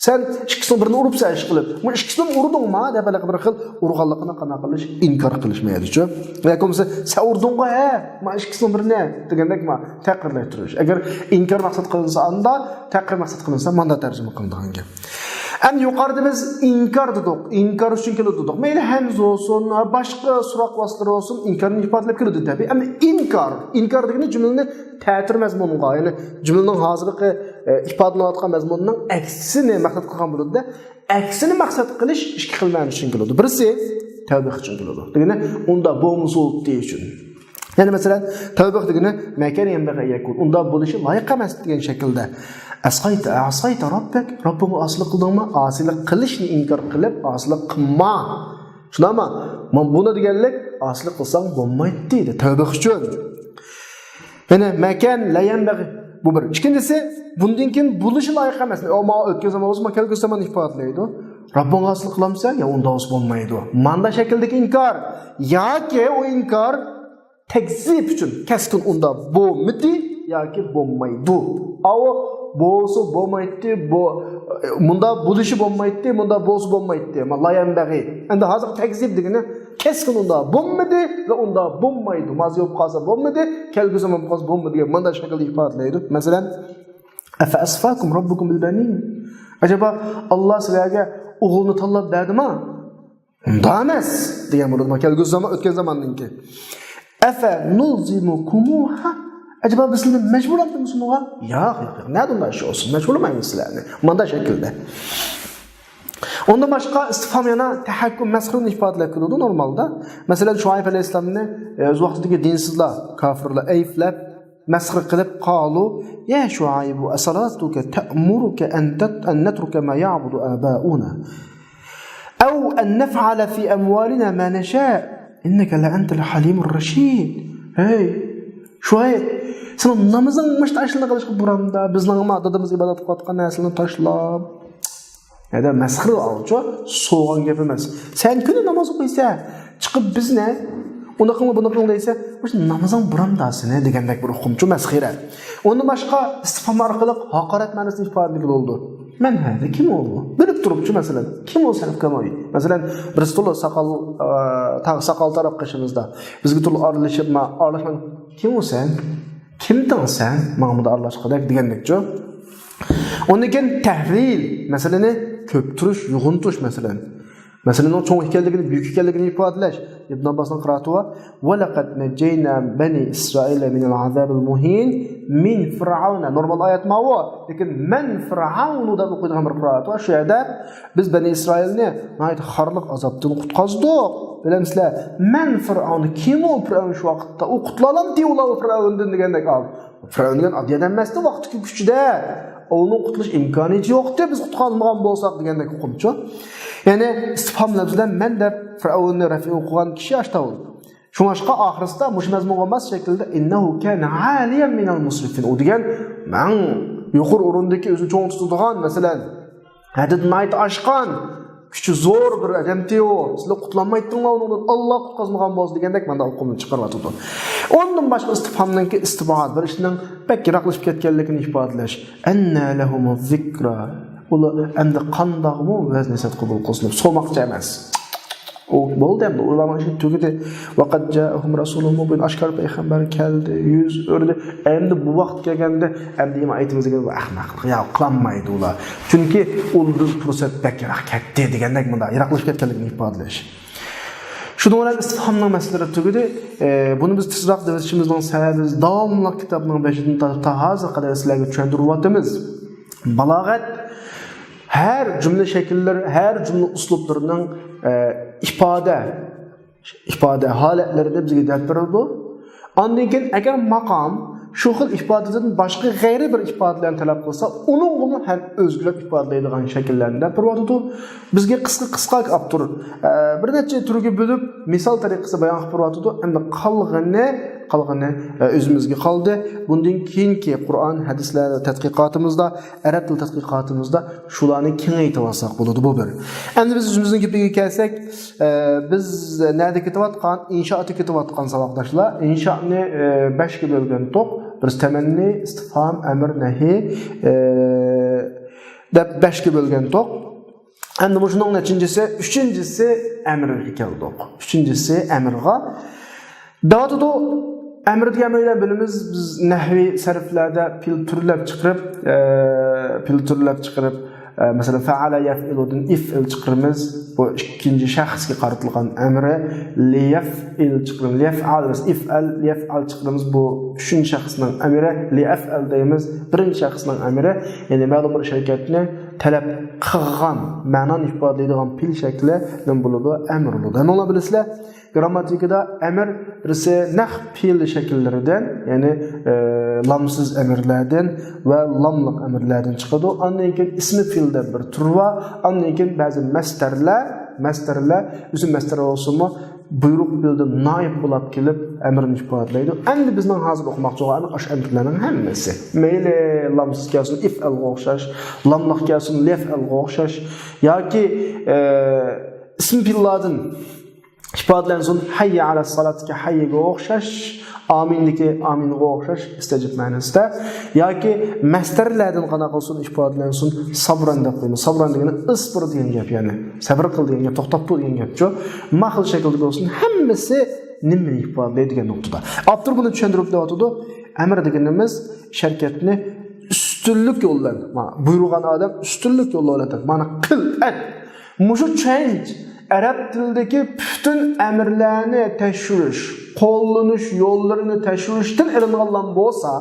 سەن ئىككىسىنىڭ بىرىنى ئۇرۇپسەن ئىشقىلىپ، مۇشۇ ئىككىسىنىمۇ ئۇردۇڭما دەپ ھېلىقى بىر خىل ئۇرغانلىقىنى قانداق قىلىش؟ ئىنكار قىلىش مەيلىچۇ. ياكى بولمىسا، سەن ئۇردۇڭغۇ ھە، ما ئىككىسىنىڭ بىرىنى دېگەندەك ما تەقرىرلەشتۈرۈش. ئەگەر ئىنكار مەقسەت قىلىنسا ئاندا، تەقرىر مەقسەت قىلىنسا ماندا تەرجىمە قىلىنىدىغان گەپ. ئەمدى يۇقىرىدا بىز ئىنكار دېدۇق، ئىنكار ئۈچۈن كېلىدۇ دېدۇق. مەيلى ھەمزە بولسۇن، باشقا سوراق ۋاسىتىلىرى بولسۇن، ئىنكارنى ئىپادىلەپ كېلىدۇ دەپ. ئەمدى ئىنكار، ئىنكار دېگىنى جۈملىنى تەتۈر مەزمۇنغا، يەنى جۈملىنىڭ ھازىرقى ئە، ئىپادىلىنىۋاتقان مەزمۇننىڭ ئەكسىنى مەقسەت قىلغان بولىدۇ-دە، ئەكسىنى مەقسەت قىلىش ئىككى خىل مەنىسى ئۈچۈن كېلىدۇ. بىرسى، تەۋبىخ ئۈچۈن كېلىدۇ. دېگىنى، ئۇنداق بولمىسۇن دېيىش ئۈچۈن. يەنى مەسىلەن، تەۋبىخ دېگىنى، ما كان ينبغي أن يكون، ئۇنداق بولۇشى لايىق ئەمەس دېگەن شەكىلدە. أسيت، أعصيت ربك، رەببىڭگە ئاسىيلىق قىلدىڭمۇ؟ ئاسىيلىق قىلىشنى ئىنكار قىلىپ، ئاسىيلىق قىلما. شۇنداقمۇ؟ مانا بۇنى دېگەنلىك، ئاسىيلىق قىلساڭ بولمايتتى، دېدى. تەۋبىخ ئۈچۈن. يەنى ما كان لا ينبغي. بۇ بىر. ئىككىنچىسى، بۇندىن كېيىن بولۇشى لايىق ئەمەس. ئۇ ماڭا ئۆتكەن زامان بولسا، ماڭا كەلگۈسى زاماننى ئىپادىلەيدۇ. رەببىڭگە ئاسىيلىق قىلامسەن؟ يا ئۇنداق بولسا بولمايدۇ. ماندا شەكىلدىكى ئىنكار. ياكى ئۇ ئىنكار تەكزىب ئۈچۈن كەسكىن ئۇنداق بولمىدى ياكى بولمايدۇ. ئاۋۇ بولسا بولمايتتى، بۇ، مۇنداق بولۇشى بولمايتتى، مۇنداق بولسا بولمايتتى. ما لا ينبغي. ئەمدى ھازىرقى تەكزىب دېگىنى كەسكىن ئۇنداق بولمىدى ۋە ئۇنداق بولمايدۇ. مازى بولۇپ قالسا بولمىدى، كەلگۈسى زامان بولۇپ قالسا بولمىدى دېگەن مانداق شەكىلدە ئىپادىلەيدۇ. مەسىلەن، أفأصفاكم ربكم بالبنين؟ ئەجەبا، ئاللا سىلەرگە ئوغۇلنى تاللاپ بەردىما؟ ئۇنداق ئەمەس دېگەن بولىدۇ. كەلگۈسى زامان، ئۆتكەن زاماننىڭكى. أفنلزمكموها؟ ئەجەبا، بىز سىلەرنى مەجبۇرلامدۇق شۇنىڭغا؟ ياق، ياق، ياق. نەدە ئۇنداق ئىش بولسۇن؟ مەجبۇرلىمايمىز سىلەرنى. مانداق شەكىلدە. ئۇندىن باشقا ئىستىفھام يەنە تەھەككۇم، مەسخىرىنى ئىپادىلەپ كېلىدۇ نورمالدا. مەسىلەن، شۇئەيب ئەلەيھىسسالامنى، ئە، ئۆز ۋاقتىدىكى دىنسىزلار، كاپىرلار ئەيىبلەپ، مەسخىرە قىلىپ، قالۇ يا شۇئەيب، أصلاتك تأمرك أن تت-، أن نترك ما يعبد آباؤنا أو أن نفعل في أموالنا ما نشاء إنك لأنت الحليم الرشيد. ھەي، شۇئەيب، سېنىڭ نامىزىڭ مۇشۇ ئىشلارنى قىلىشقا بۇرامدا، بىزنىڭمۇ دادىمىز ئىبادەت قىلىۋاتقان نەرسىلەرنى تاشلاپ، ھەدە مەسخىرە ئالچۇ، سوغان گەپ ئەمەس. سەن كۈنى ناماز ئوقۇيسەن، چىقىپ بىزنى ئۇنى قىلما، بۇنى قىلما دەيسەن، مۇشۇ نامىزىڭ بۇرامدا سېنى دېگەندەك بىر ئۇقۇمچۇ مەسخىرە. ئۇندىن باشقا ئىستىفھام ئارقىلىق ھاقارەت مەنىسىنى ئىپادىلىگىلى بولىدۇ. مەن ھەدە كىم ئۇ؟ بىلىپ تۇرۇپچۇ مەسىلەن. كىم ئۇ سەرف كاماي؟ مەسىلەن، بىرسى تولا ساقال، ئا، تا-، ساقال تاراپ قېشىمىزدا. بىزگە تولا ئارىلىشىپ، ما-، ئارىلاشما. كىم ئۇ سەن؟ كىمدىڭ سەن؟ ماڭا بۇندا ئارىلاشقۇدەك دېگەندەكچۇ. ئۇندىن كېيىن تەھلىل، مەسىلىنى كۆپتۈرۈش، يوغىنىتىش مەسىلەن. مەسىلىنىڭ چوڭ ئىكەنلىكىنى، بۈيۈك ئىكەنلىكىنى ئىپادىلەش. ئىبن ئابباسنىڭ قىرائىتى بار. ولقد نجينا بني إسرائيل من العذاب المهين من فرعون. نورمال ئايەت ماۋۇ. لېكىن مەن فرعون دەپ ئوقۇيدىغان بىر قىرائەت بار. شۇ يەردە بىز بەنى ئىسرائىلنى ناھايىتى خارلىق ئازابتىن قۇتقۇزدۇق. بىلەمسىلەر؟ مەن فرعون. كىم ئۇ فرعون شۇ ۋاقىتتا؟ ئۇ قۇتۇلالامتى ئۇلار فرعوندىن دېگەندەك ئال. فرعون دېگەن ئاددىي ئادەم ئەمەستى ۋاقتىكى كۈچىدە. ئۇنىڭ قۇتۇلۇش ئىمكانىيىتى يوقتى، بىز قۇتقۇزالمىغان بولساق دېگەندەك ئۇقۇمچۇ. يەنى ئىستىفھام لەپزى بىلەن مەن دەپ فرئەۋننى رەفئى ئوقۇغان كىشى ئاشتاۋۇل. شۇڭلاشقا ئاخىرسىدا مۇشۇ مەزمۇنغا ماس شەكىلدە «إنه كان عاليا من المسرفين» ئۇ دېگەن مەڭ يۇقىرى ئورۇندىكى ئۆزىنى چوڭ تۇتىدىغان، مەسىلەن، ھەددىدىن ناھايىتى ئاشقان، كۈچى زور بىر ئادەمتى ئۇ. سىلەر قۇتۇلالمايتتىڭلار ئۇنىڭدىن، ئاللا قۇتقۇزمىغان بولسا دېگەندەك مانداق ئۇقۇمنى چىقىرىۋاتىدۇ. ئۇندىن باشقا ئىستىپھامنىڭكى ئىستىبئاد، بىر ئىشنىڭ بەك يىراقلىشىپ كەتكەنلىكىنى ئىپادىلەش. «أنى لهم الذكرى». ئۇلار ئەمدى قانداقمۇ ۋەز نەسىھەت قوبۇل قىلسۇن دەپ سورىماقچى ئەمەس. ئۇ بولدى ئەمدى، ئۇلارنىڭ ئىشى تۈگىدى. «وقد جاءهم رسول مبين» ئاشكارا پەيغەمبەر كەلدى، يۈز ئۆردى. ئەمدى بۇ ۋاقىت كەلگەندە، ئەمدى ئىمان ئېيتىمىز دېگەن بۇ ئەخمەقلىق، يا قىلالمايدۇ ئۇلار. چۈنكى ئۇلدىن پۇرسەت بەك يىراق كەتتى دېگەندەك مۇنداق يىراقلىشىپ كەتكەنلىكىنى ئىپادىلەش. شۇنىڭ بىلەن ئىستىفھامنىڭ مەسىلىلىرى تۈگىدى. ئە، بۇنى بىز تېزراق دەرس ئېچىشىمىزنىڭ سەۋەبى، بىز داۋاملىق كىتابنىڭ بېشىدىن تا-، تا ھازىرغا قەدەر سىلەرگە چۈشەندۈرۈۋاتىمىز. بالاغەت ھەر جۈملە شەكىللىرى، ھەر جۈملە ئۇسلۇبلىرىنىڭ، ئە، ئىپادە، ئىپادە ھالەتلىرىنى بىزگە دەپ بېرىدۇ. ئاندىن كېيىن ئەگەر ماقام شۇ خىل ئىپادىدىن باشقا غەيرىي بىر ئىپادىلەرنى تەلەپ قىلسا، ئۇنىڭغىمۇ ھەم ئۆزگىرەپ ئىپادىلەيدىغان شەكىللەرنى دەپ بېرىۋاتىدۇ. بىزگە قىسقا قىسقا ئاپتور، ئە، بىر نەچچە تۈرگە بۆلۈپ، مىسال تەرىقىسىدە بايان قىلىپ بېرىۋاتىدۇ. ئەمدى قالغىنى، قالغىنى، ئە، ئۆزىمىزگە قالدى. بۇندىن كېيىنكى قۇرئان، ھەدىسلەر تەتقىقاتىمىزدا، ئەرەب تىل تەتقىقاتىمىزدا شۇلارنى كېڭەيتىۋالساق بولىدۇ، بۇ بىر. ئەمدى بىز ئۆزىمىزنىڭ گېپىگە كەلسەك، ئە، بىز نەدە كېتىۋاتقان؟ ئىنشائاتتا كېتىۋاتقان ساۋاقداشلار. ئىنشائنى، ئە، بەشكە بۆلگەنتۇق. بىرسى تەمەننى، ئىستىفھام، ئەمىر، نەھى، ئە، دەپ بەشكە بۆلگەنتۇق. ئەمدى مۇشۇنىڭ نەچچىنچىسى؟ ئۈچىنچىسى ئەمىرگە كەلدۇق. ئۈچىنچىسى ئەمىرغا. دەۋاتىدۇ، ئەمىر دېگەن بىلەن بىلىمىز، بىز نەھۋىي سەرفلەردە پېئىل تۈرلەپ چىقىرىپ، ئە، پېئىل تۈرلەپ چىقىرىپ، ئە، مەسىلەن، فەئەلە يەفئىلۇدىن ئىفئىل چىقىرىمىز. بۇ ئىككىنچى شەخسكە قارىتىلغان ئەمرى. لىيەفئىل چىقىرىمىز. لىيەفئەل دەيمىز. ئىفئەل، لىيەفئەل چىقىرىمىز. بۇ ئۈچىنچى شەخسنىڭ ئەمرى. لىيەفئەل دەيمىز. بىرىنچى شەخسنىڭ ئەمرى. يەنى مەلۇم بىر ئىش ھەرىكەتنى تەلەپ قىلغان مەنانى ئىپادىلەيدىغان پېئىل شەكلى نېمە بولىدۇ؟ ئەمىر بولىدۇ. ھەممىڭلار بىلىسىلەر، گرامماتىكىدا ئەمىر بىرسى نەق پېئىل شەكىللىرىدىن، يەنى، ئە، لامسىز ئەمىرلەردىن ۋە لاملىق ئەمىرلەردىن چىقىدۇ. ئاندىن كېيىن ئىسمى پېئىل دەپ بىر تۈر بار. ئاندىن كېيىن بەزى مەستەرلەر، مەستەرلەر، ئۆزى مەستەر بولسىمۇ، بۇيرۇق پېئىلدىن نائىب بولاپ كېلىپ، ئەمىرنى ئىپادىلەيدۇ. ئەمدى بىزنىڭ ھازىر ئوقۇماقچى بولغان ئاشۇ ئەمىرلەرنىڭ ھەممىسى. مەيلى لامسىز كەلسۇن، ئىفئەلغا ئوخشاش، لاملىق كەلسۇن، لىيەفئەلغا ئوخشاش. ياكى، ئە، ئىسمى پېئىللاردىن ئىپادىلەنسۇن، ھەييە ئەلەسسالاتتىكى ھەييەگە ئوخشاش، ئامىندىكى ئامىنغا ئوخشاش، ئىستەجىب مەنىسىدە. ياكى مەستەرلەردىن قانداق قىلسۇن، ئىپادىلەنسۇن، سابران دەپ قويىمىز. سابران دېگىنى ئىسبىر دېگەن گەپ، يەنى سەبر قىل دېگەن گەپ، توختاپ تۇر دېگەن گەپچۇ. ما خىل شەكىلدە بولسۇن، ھەممىسى نېمىنى ئىپادىلەيدۇ دېگەن نۇقتىدا. ئاپتور بۇنى چۈشەندۈرۈپ دەۋاتىدۇ. ئەمىر دېگىنىمىز شەركەتنى ئۈستۈنلۈك يول بىلەن، مانا، بۇيرۇغان ئادەم ئۈستۈنلۈك يول بىلەن ئېيتىدۇ. مانا، قىل، ئەت. مۇشۇ چەنچ ئەرەب تىلىدىكى پۈتۈن ئەمىرلەرنى تەكشۈرۈش، قوللىنىش يوللىرىنى تەكشۈرۈشتىن ئېلىنغانلام بولسا،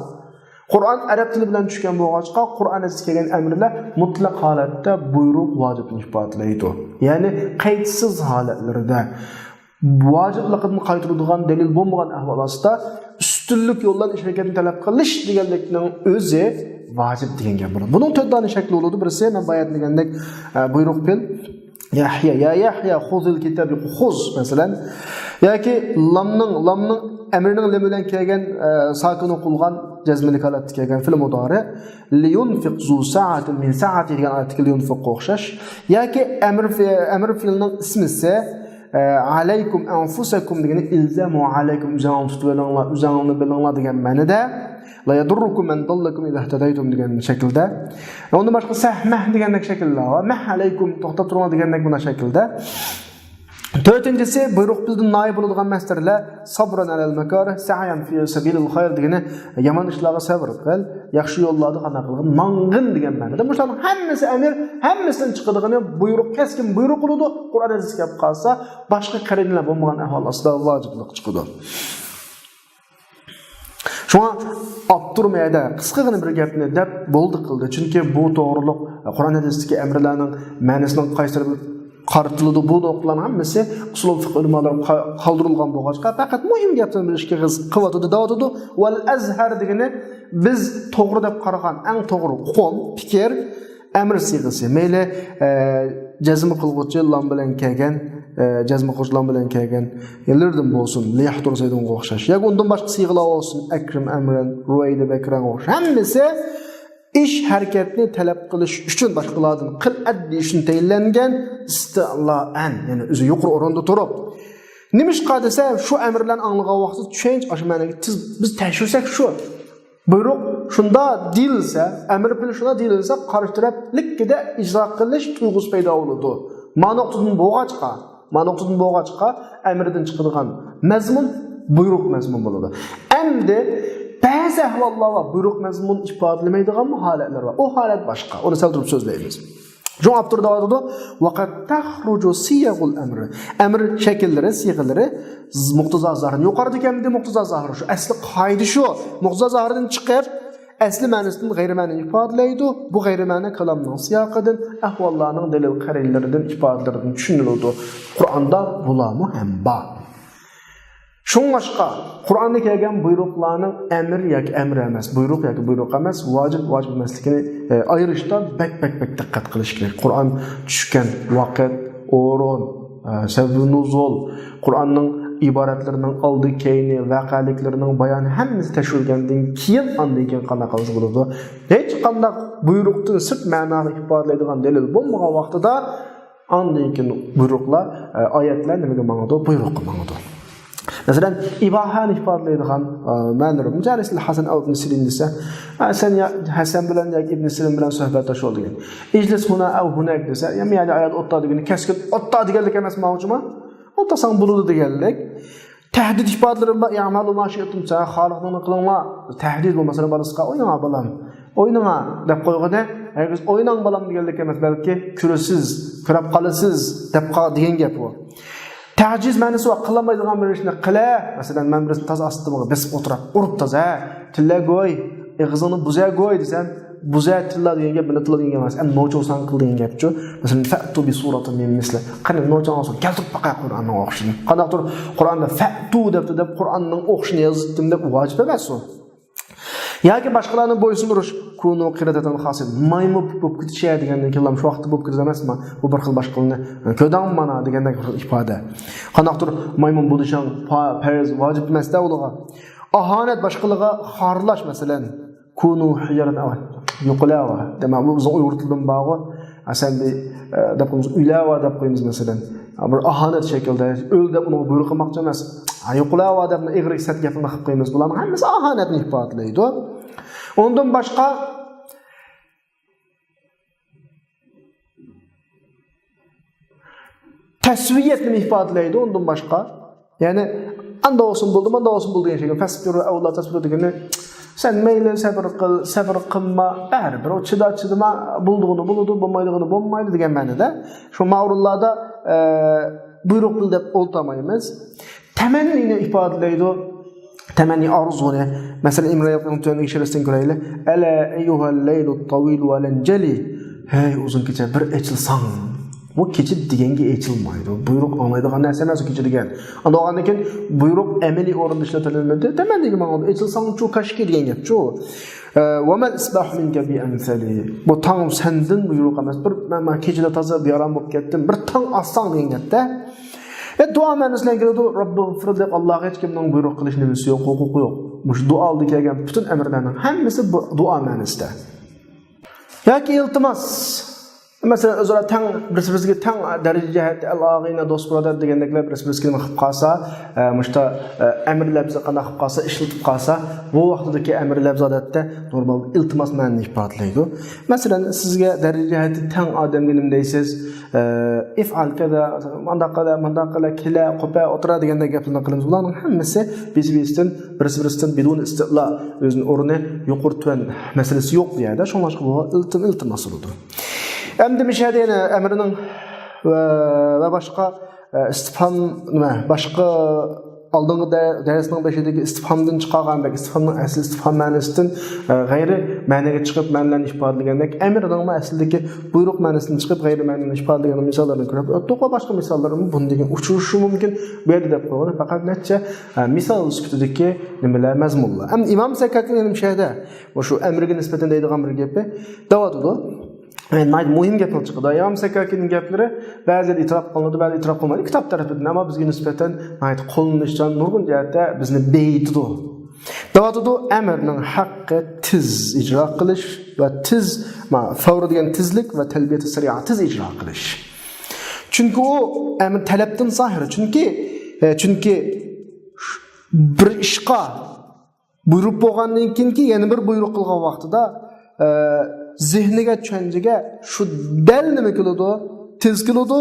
قۇرئان ئەرەب تىلى بىلەن چۈشكەن بولغاچقا، قۇرئان ھەدىستە كەلگەن ئەمىرلەر مۇتلەق ھالەتتە بۇيرۇق، ۋاجىپنى ئىپادىلەيدۇ. يەنى قەيتسىز ھالەتلىرىدە، ۋاجىپلىقىدىن قايتۇرىدىغان دەلىل بولمىغان ئەھۋال ئاستىدا ئۈستۈنلۈك يوللار ئىش ھەرىكەتنى تەلەپ قىلىش دېگەنلىكنىڭ ئۆزى ۋاجىپ دېگەن گەپ بولىدۇ. بۇنىڭ تۆت دانە شەكلى بولىدۇ. بىرسى، مەن بايا دېگەندەك، ئە، بۇيرۇق پېئىل. يەھيا، يا يەھيا، خۇزىل كىتابى، خۇز، مەسىلەن. ياكى لامنىڭ، لامنىڭ، ئەمرىنىڭ لام بىلەن كەلگەن، ئە، ساكىن ئوقۇلغان جەزمىلىك ھالەتتە كەلگەن فېئىل مۇدارى. لىيۇنفىق زۇ سائەتىن مىن سائەتىھى دېگەن ئايەتتىكى لىيۇنفىققا ئوخشاش. ياكى ئەمر فې-، ئەمر فېئىلنىڭ ئىسمىسى، ئە، ئەلەيكۇم ئەنفۇسەكۇم دېگىنى ئىلزەمۇ ئەلەيكۇم، ئۆزۈڭلارنى تۇتۇپ ئېلىڭلار، ئۆزۈڭلارنى بىلىڭلار دېگەن مەنىدە. لا يەدۇررۇكۇم مەن داللەكۇم ئىزا ئىھتەدەيتۇم دېگەن شەكىلدە. ئۇندىن باشقا سەھ مەھ دېگەندەك شەكىللەر بار. مەھ ئەلەيكۇم، توختاپ تۇرۇڭلار دېگەندەك مۇنداق شەكىلدە. تۆتىنچىسى، بۇيرۇق بىلدىن نايىب بولىدىغان مەسىلىلەر، سەبرەن ئەلەل مەكارىھ، سەئيەن فى سەبىلىل خەير دېگىنى، يامان ئىشلارغا سەۋر قىل، ياخشى يوللاردا قانداق قىلغىن، ماڭغىن دېگەن مەنىدە. مۇشۇلارنىڭ ھەممىسى ئەمىر، ھەممىسىدىن چىقىدىغىنى بۇيرۇق، كەسكىن بۇيرۇق بولىدۇ. قۇرئان ھەدىس كەپ قالسا، باشقا قەرىنىلەر بولمىغان ئەھۋال ئاستىدا ۋاجىپلىق چىقىدۇ. شۇڭا ئاپتور مەيەدە قىسقىغىنە بىر گەپنى دەپ بولدى قىلدى. چۈنكى بۇ توغرۇلۇق قۇرئان ھەدىستىكى ئەمىرلەرنىڭ مەنىسىنىڭ قايسىلىرى قارىتىلىدۇ، بۇ نۇقتىلارنىڭ ھەممىسى ئۇسۇل فىقھ ئۆلىمالىرى قا-، قالدۇرۇلغان بولغاچقا، پەقەت مۇھىم گەپلەرنى بىر ئىككى قىز قىلىۋاتىدۇ، دەۋاتىدۇ. ۋەل ئەزھەر دېگىنى بىز توغرا دەپ قارىغان ئەڭ توغرا ئۇقۇم، پىكىر، ئەمىر سىيغىسى. مەيلى، ئە، جەزمە قىلغۇچى لام بىلەن كەلگەن، ئە، جەزمە قىلغۇچى لام بىلەن كەلگەن يەرلىرىدىن بولسۇن، لىيەھدۇر زەيدۇنغا ئوخشاش. ياكى ئۇندىن باشقا سىيغىلار بولسۇن، ئەكرىم ئەمرەن، رۇۋەيدە بەكرەنغا ئوخشاش. ھەممىسى ئىش ھەرىكەتنى تەلەپ قىلىش ئۈچۈن باشقىلاردىن قىل ئەت دېيىش ئۈچۈن تەيىنلەنگەن، ئىستىئلائەن، يەنى ئۆزى يۇقىرى ئورۇندا تۇرۇپ. نېمىشقا دېسە، شۇ ئەمىرلەرنى ئاڭلىغان ۋاقتىدا چۈشەنچە ئاشۇ مەنىگە تېز بىز تەكشۈرسەك شۇ. بۇيرۇق شۇنداق دېيىلسە، ئەمىر پېلى شۇنداق دېيىلسە، قارشى تەرەپلىككىدە ئىجرا قىلىش تۇيغۇسى پەيدا بولىدۇ. ما نۇقتىدىن بولغاچقا، ما نۇقتىدىن بولغاچقا، ئەمىردىن چىقىدىغان مەزمۇن بۇيرۇق مەزمۇن بولىدۇ. ئەمدى بەزى ئەھۋاللار بار، بۇيرۇق مەزمۇن ئىپادىلىمەيدىغانمۇ ھالەتلەر بار. ئۇ ھالەت باشقا. ئۇنى سەل تۇرۇپ سۆزلەيمىز. شۇڭا ئاپتور دەۋاتىدۇ، «ۋەقەد تەخرۇجۇ سىيەغۇل ئەمر.» ئەمر شەكىللىرى، سىيغىلىرى ز-، مۇقتىزا زاھىرنى يوقىرىدا كەلدى، مۇقتىزا زاھىر شۇ. ئەسلى قائىدە شۇ. مۇقتىزا زاھىردىن چىقىپ، ئەسلى مەنىسىدىن غەيرىي مەنىنى ئىپادىلەيدۇ. بۇ غەيرىي مەنە كالامنىڭ سىياقىدىن، ئەھۋاللارنىڭ دەلىل قەرىنىلىرىدىن، ئىپادىلىرىدىن چۈشىنىلىدۇ. قۇرئاندا بۇلارمۇ ھەم بار. شۇڭلاشقا، قۇرئاندا كەلگەن بۇيرۇقلارنىڭ ئەمر ياكى ئەمر ئەمەس، بۇيرۇق ياكى بۇيرۇق ئەمەس، ۋاجىپ، ۋاجىپ ئەمەسلىكىنى، ئە، ئايرىشتا بەك، بەك، بەك دىققەت قىلىش كېرەك. قۇرئان چۈشكەن ۋاقىت، ئورۇن، ئە، سەۋەبى نۇزۇل، قۇرئاننىڭ ئىبارەتلىرىنىڭ ئالدى كەينى، ۋەقەلىكلىرىنىڭ بايانى ھەممىسى تەكشۈرۈلگەندىن كېيىن، ئاندىن كېيىن قانداق قىلسا بولىدۇ؟ ھېچقانداق بۇيرۇقتىن سىرت مەنانى ئىپادىلەيدىغان دەلىل بولمىغان ۋاقتىدا، ئاندىن كېيىن بۇيرۇقلار، ئە، ئايەتلەر نېمىگە ماڭىدۇ؟ بۇيرۇققا ماڭىدۇ. مەسىلەن، ئىباھەنى ئىپادىلەيدىغان، ئە، مەنىلەر. مۇجالىسىل ھەسەن ئەۋ ئىبن سىرىن دېسە، ئە، سەن يا ھەسەن بىلەن ياكى ئىبن سىرىن بىلەن سۆھبەتداش بول دېگەن. ئىجلىس ھۇنا ئەۋ ھۇنەك دېسە، يا مەيەردە ئايەت ئوتتا دېگىنى كەسكىن ئوتتا دېگەنلىك ئەمەسمۇ ئۇچۇما؟ ئولتۇرساڭ بولىدۇ دېگەنلىك. تەھدىت ئىپادىلىرى بار، «ئەمەلۇ ما شىئتۇم»، سەن خالىغىنىڭنى قىلىڭلار. تەھدىت بۇ، مەسىلەن، بالىسىغا، «ئويناڭا، بالام، ئويناڭا» دەپ قويغىنى، ھەرگىز «ئويناڭ، بالام» دېگەنلىك ئەمەس، بەلكى «كۆرىسىز، كۆرەپ قالىسىز» دەپ قا-، دېگەن گەپ ئۇ. تەجىز مەنىسى بار، قىلالمايدىغان بىر ئىشنى قىلە، مەسىلەن، مەن بىر تازا ئاستىمغا بېسىپ ئولتۇراپ، ئۇرۇپ تازا، «تىللە گوي، ئېغىزىڭنى بۇزە گوي» دېسەم، بۇزە تىللا دېگەن گەپ، مەن تىللا دېگەن گەپ ئەمەس، ئەمدى نوچىڭ ساڭا قىل دېگەن گەپچۇ. مەسىلەن، «فەئتۇ بى سۇرەتىن مىن مىسلى»، قېنى نوچىڭ ئالسۇن، كەلتۈرۈپ باقاي قۇرئاننىڭ ئوخشىشىنى. قانداقتۇر قۇرئاندا «فەئتۇ» دەپتۇ دەپ، قۇرئاننىڭ ئوخشىشىنى يازدىم دەپ ۋاجىپ ئەمەس ئۇ. ياكى باشقىلارنى بويسۇندۇرۇش، «كۇنۇ قىرەدەتەن خاسىئىن»، مايمۇن بولۇپ كېتىشە دېگەندىن كېيىن شۇ ۋاقىتتا بولۇپ كېتىدۇ ئەمەسمۇ؟ بۇ بىر خىل باشقىلارنى، «كۆداڭ مانا» دېگەندەك بىر خىل ئىپادە. قانداقتۇر مايمۇن بولۇشۇڭ پا-، پەرز، ۋاجىپ ئەمەس-دە ئۇلارغا. ئاھانەت باشقىلارغا خارلاش، مەسىلەن، «كۇنۇ ھىجارەتەن ئەۋ»، يوقىلەۋا. دېمەك، بۇ بىزنىڭ ئۇيغۇر تىلىدىمۇ بارغۇ. ئە، سەن بىر، ئە، دەپ قويىمىز، ئۆلەۋا دەپ قويىمىز، مەسىلەن. بىر ئاھانەت شەكلىدە، ئۆل دەپ ئۇنىڭغا بۇيرۇق قىلماقچى ئەمەس. «ھە، يوقىلەۋا» دەپ ئېغىر سەت گەپنى قىلىپ قويىمىز. بۇلارنىڭ ھەممىسى ئاھانەتنى ئىپادىلەيدۇ. ئۇندىن باشقا، تەسۋىيەتنى ئىپادىلەيدۇ ئۇندىن باشقا. يەنى، «ئاندا بولسۇن بولدى، ماندا بولسۇن بولدى» دېگەن شەكىل. «فەسبىرۇ ئەۋلا تەسبىرۇ» دېگىنى، «سەن مەيلى سەبىر قىل، سەبىر قىلما، بەرىبىر ئۇ چىدا، چىدىما، بولىدىغىنى بولىدۇ، بولمايدىغىنى بولمايدۇ» دېگەن مەنىدە. شۇ ماۋرۇللاردا، ئە، بۇيرۇق بىل دەپ ئولتۇرمايمىز. تەمەننىنى ئىپادىلەيدۇ. تەمەننى، ئارزۇنى. مەسىلەن، ئىمران ئېلقىمنىڭ تۆۋەندىكى شېئىرىدىن كۆرەيلى. «ئەلا ئەييۇھەل لەيلۇت تەۋىلۇ ۋەلەن جەلى.» ھەي، ئۇزۇن كېچە، بىر ئېچىلساڭ. بۇ كېچە دېگەنگە ئېچىلمايدۇ. بۇيرۇق ئاڭلايدىغان نەرسە ئەمەس ئۇ كېچە دېگەن. ئاندىن كېيىن بۇيرۇق ئەمەلىي ئورۇندا ئىشلىتىلمىدى. تەمەننىگە ماڭىدۇ. «ئېچىلساڭچۇ كاشكى» دېگەن گەپچۇ. ئە، «ۋەمەل ئىسباھۇ مىنكە بىئەمسەلى.» بۇ تاڭ سەندىن بۇيرۇق ئەمەس. بىر، مەن، مەن كېچىدە تازا بىئارام بولۇپ كەتتىم. بىر تاڭ ئاتساڭ دېگەن گەپتە. يا دۇئا مەنىسى بىلەن كېلىدۇ، «رەببىغفىر» دەپ ئاللاغا ھېچكىمنىڭ بۇيرۇق قىلىش نېمىسى يوق، ھوقۇقى يوق. مۇشۇ دۇئا ئالدى كەلگەن پۈتۈن ئەمىرلەرنىڭ ھەممىسى بۇ دۇئا مەنىسىدە. ياكى ئىلتىماس. مەسىلەن، ئۆزئارا تەڭ، بىرسى-بىرسىگە تەڭ دەرىجە جەھەتتە ئەل ئاغىنە، دوست بۇرادەر دېگەندەكلەر بىرسى-بىرسىگە نېمە قىلىپ قالسا، ئە، مۇشتا، ئە، ئەمىر لەپزى قانداق قىلىپ قالسا، ئىشلىتىپ قالسا، بۇ ۋاقتىدىكى ئەمىر لەپزى ئادەتتە نورمال ئىلتىماس مەنىنى ئىپادىلەيدۇ. مەسىلەن، سىزگە دەرىجە جەھەتتە تەڭ ئادەمگە نېمە دەيسىز؟ ئە، ئىفئال كەزا، مانداق قىلە، مانداق قىلە، كېلە، قوپە، ئولتۇرە دېگەندەك گەپلەرنى قىلىمىز. بۇلارنىڭ ھەممىسى بىرسى-بىرسىدىن، بىرسى-بىرسىدىن بىدۇن ئىستىلا، ئۆزىنىڭ ئورنى يۇقىرى تۆۋەن مەسىلىسى يوق بۇ يەردە. شۇڭلاشقا بۇ ئىلتىم-، ئىلتىماس بولىدۇ. ئەمدى مىشەدە يەنە ئەمرىنىڭ ۋە، ۋە باشقا، ئە، ئىستىفھام، نېمە، باشقا ئالدىنقى دە-، دەرسنىڭ بېشىدىكى ئىستىفھامدىن چىقارغان بەك ئىستىفھامنىڭ ئەسلى ئىستىفھام مەنىسىدىن، ئە، غەيرىي مەنىگە چىقىپ مەنىلەرنى ئىپادىلىگەندەك، ئەمرىنىڭمۇ ئەسلىدىكى بۇيرۇق مەنىسىدىن چىقىپ غەيرىي مەنىلەرنى ئىپادىلىگەن مىساللارنى كۆرۈپ ئۆتتۇق ۋە باشقا مىساللار بۇنىڭدىن كېيىن ئۇچرىشىشى مۇمكىن. بۇ يەردە دەپ قويغىنى پەقەت نەچچە، ئە، مىسال سۈپىتىدىكى نېمىلەر، مەزمۇنلار. ئەمدى ئىمام سەككاكىنىڭ مۇشۇ يەردە مۇشۇ ئەمرىگە نىسبەتەن دەيدىغان بىر گېپى دەۋاتىدۇ. ئە، ناھايىتى مۇھىم گەپنى چىقىدۇ. ئىمام سەككاكىنىڭ گەپلىرى بەزىدە ئېتىراپ قىلىنىدۇ، بەزىدە ئېتىراپ قىلمايدۇ. كىتاب تەرىپىدىن، ئەمما بىزگە نىسبەتەن ناھايىتى قوللىنىشچان، نۇرغۇن جەھەتتە بىزنى بېيىتىدۇ. دەۋاتىدۇ، ئەمرنىڭ ھەققى تېز ئىجرا قىلىش ۋە تېز، ما، فەۋر دېگەن تېزلىك ۋە تەلبىيەتى سەرىئە تېز ئىجرا قىلىش. چۈنكى ئۇ ئەمر تەلەپتىن زاھىر. چۈنكى، ئە، چۈنكى بىر ئىشقا بۇيرۇپ بولغاندىن كېيىنكى يەنە بىر بۇيرۇق قىلغان ۋاقتىدا، ئە، زېھنىگە، چۈشەنچىگە شۇ دەل نېمە كېلىدۇ؟ تېز كېلىدۇ،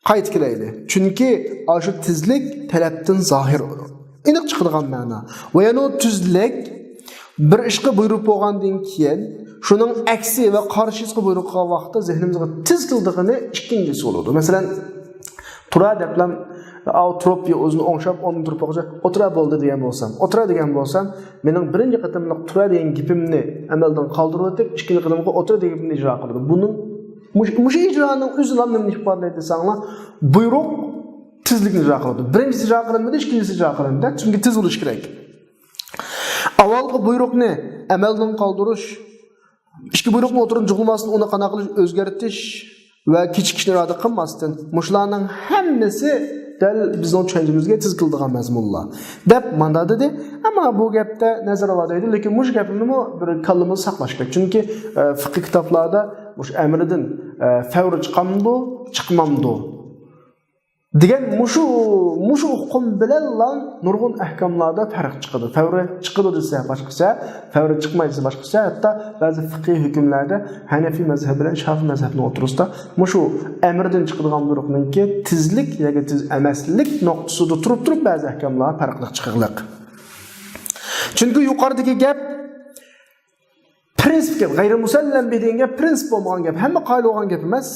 قايتا كېلەيلى. چۈنكى ئاشۇ تېزلىك تەلەپتىن زاھىر، ئېنىق چىقىدىغان مەنا. ۋە يەنە ئۇ تېزلىك بىر ئىشقا بۇيرۇپ بولغاندىن كېيىن، شۇنىڭ ئەكسى ۋە قارشىسىغا بۇيرۇق قىلغان ۋاقىتتا زېھنىمىزغا تېز كېلىدىغىنى ئىككىنچىسى بولىدۇ. مەسىلەن، تۇرە دەپلا، ئاۋۇ تۇرۇپ، ئۆزىنى ئوڭشاپ، ئورنىدىن تۇرۇپ بولغۇچە، ئولتۇرە بولدى دېگەن بولسام، ئولتۇرە دېگەن بولسام، مېنىڭ بىرىنچى قېتىملىق تۇرە دېگەن گېپىمنى ئەمەلدىن قالدۇرۇۋېتىپ، ئىككىنچى قېتىملىققا ئولتۇرە دېگەن گېپىمنى ئىجرا قىلىدۇ. بۇنىڭ مۇشۇ، مۇشۇ ئىجرانىڭ ئۆزىلا نېمىنى ئىپادىلەيدۇ دېسەڭلار، بۇيرۇق تېزلىكنى ئىجرا قىلىدۇ. بىرىنچىسى ئىجرا قىلىنمىدى، ئىككىنچىسى ئىجرا قىلىندى. چۈنكى تېز بولۇش كېرەك. ئاۋۋالقى بۇيرۇقنى ئەمەلدىن قالدۇرۇش، ئىككى بۇيرۇقنى ئوتتۇرىدىن جۇغلىماستىن، ئۇنى قانداق قىلىش، ئۆزگەرتىش ۋە كېچىكىشنى ئىرادە قىلماستىن، مۇشۇلارنىڭ ھەممىسى دەل بىزنىڭ چۈشەنچىمىزگە تېز كېلىدىغان مەزمۇنلار، دەپ ماندا دېدى. ئەمما بۇ گەپتە نەزەر بار دەيدۇ، لېكىن مۇشۇ گەپنىمۇ بىر كاللىمىزدا ساقلاش كېرەك. چۈنكى، ئە، فىقھىي كىتابلاردا مۇشۇ ئەمرىدىن، ئە، فەۋرى چىقامدۇ، چىقمامدۇ؟ دېگەن مۇشۇ، مۇشۇ ئۇقۇم بىلەنلا نۇرغۇن ئەھكاملاردا پەرق چىقىدۇ. فەۋرى چىقىدۇ دېسە باشقىچە، فەۋرى چىقماي دېسە باشقىچە. ھەتتا بەزى فىقھىي ھۆكۈملەردە ھەنەفىي مەزھەپ بىلەن شافىئىي مەزھەپنىڭ ئوتتۇرىسىدا مۇشۇ ئەمىردىن چىقىدىغان بۇيرۇقنىڭكى تېزلىك ياكى تېز ئەمەسلىك نۇقتىسىدا تۇرۇپ تۇرۇپ بەزى ئەھكاملار پەرقلىق چىقىقلىق. چۈنكى يۇقىرىدىكى گەپ پرىنسىپ گەپ، غەيرىي مۇسەللەم بىھ دېگەن گەپ پرىنسىپ بولمىغان گەپ، ھەممە قايىل بولغان گەپ ئەمەس.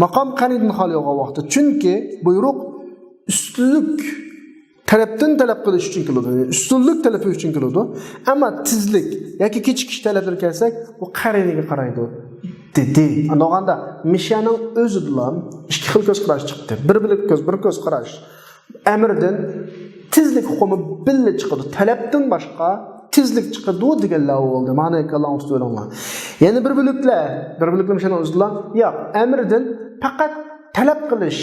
ماقام قەرىنىدىن خالىي بولغان ۋاقىتتا. چۈنكى بۇيرۇق ئۈستۈنلۈك تەلەپتىن تەلەپ قىلىش ئۈچۈن كېلىدۇ، يەنى ئۈستۈنلۈك تەلىپى ئۈچۈن كېلىدۇ. ئەمما تېزلىك ياكى كېچىكىش تەلەپلىرى كەلسەك، ئۇ قەرىنىگە قارايدۇ، دېدى. ئاندىن مىشەنىڭ ئۆزىدىلا ئىككى خىل كۆز قاراش چىقتى. بىر بىر كۆز، بىر كۆز قاراش. ئەمىردىن تېزلىك ئۇقۇمى بىللە چىقىدۇ. تەلەپتىن باشقا تېزلىك چىقىدۇ دېگەنلەر بولدى. مانا ئېكراننىڭ ئۈستىدە بىلىڭلار. يەنە بىر بۆلەكلەر، بىر بۆلەكلەر مىشەنىڭ ئۆزىدىلا، ياق، ئەمىردىن پەقەت تەلەپ قىلىش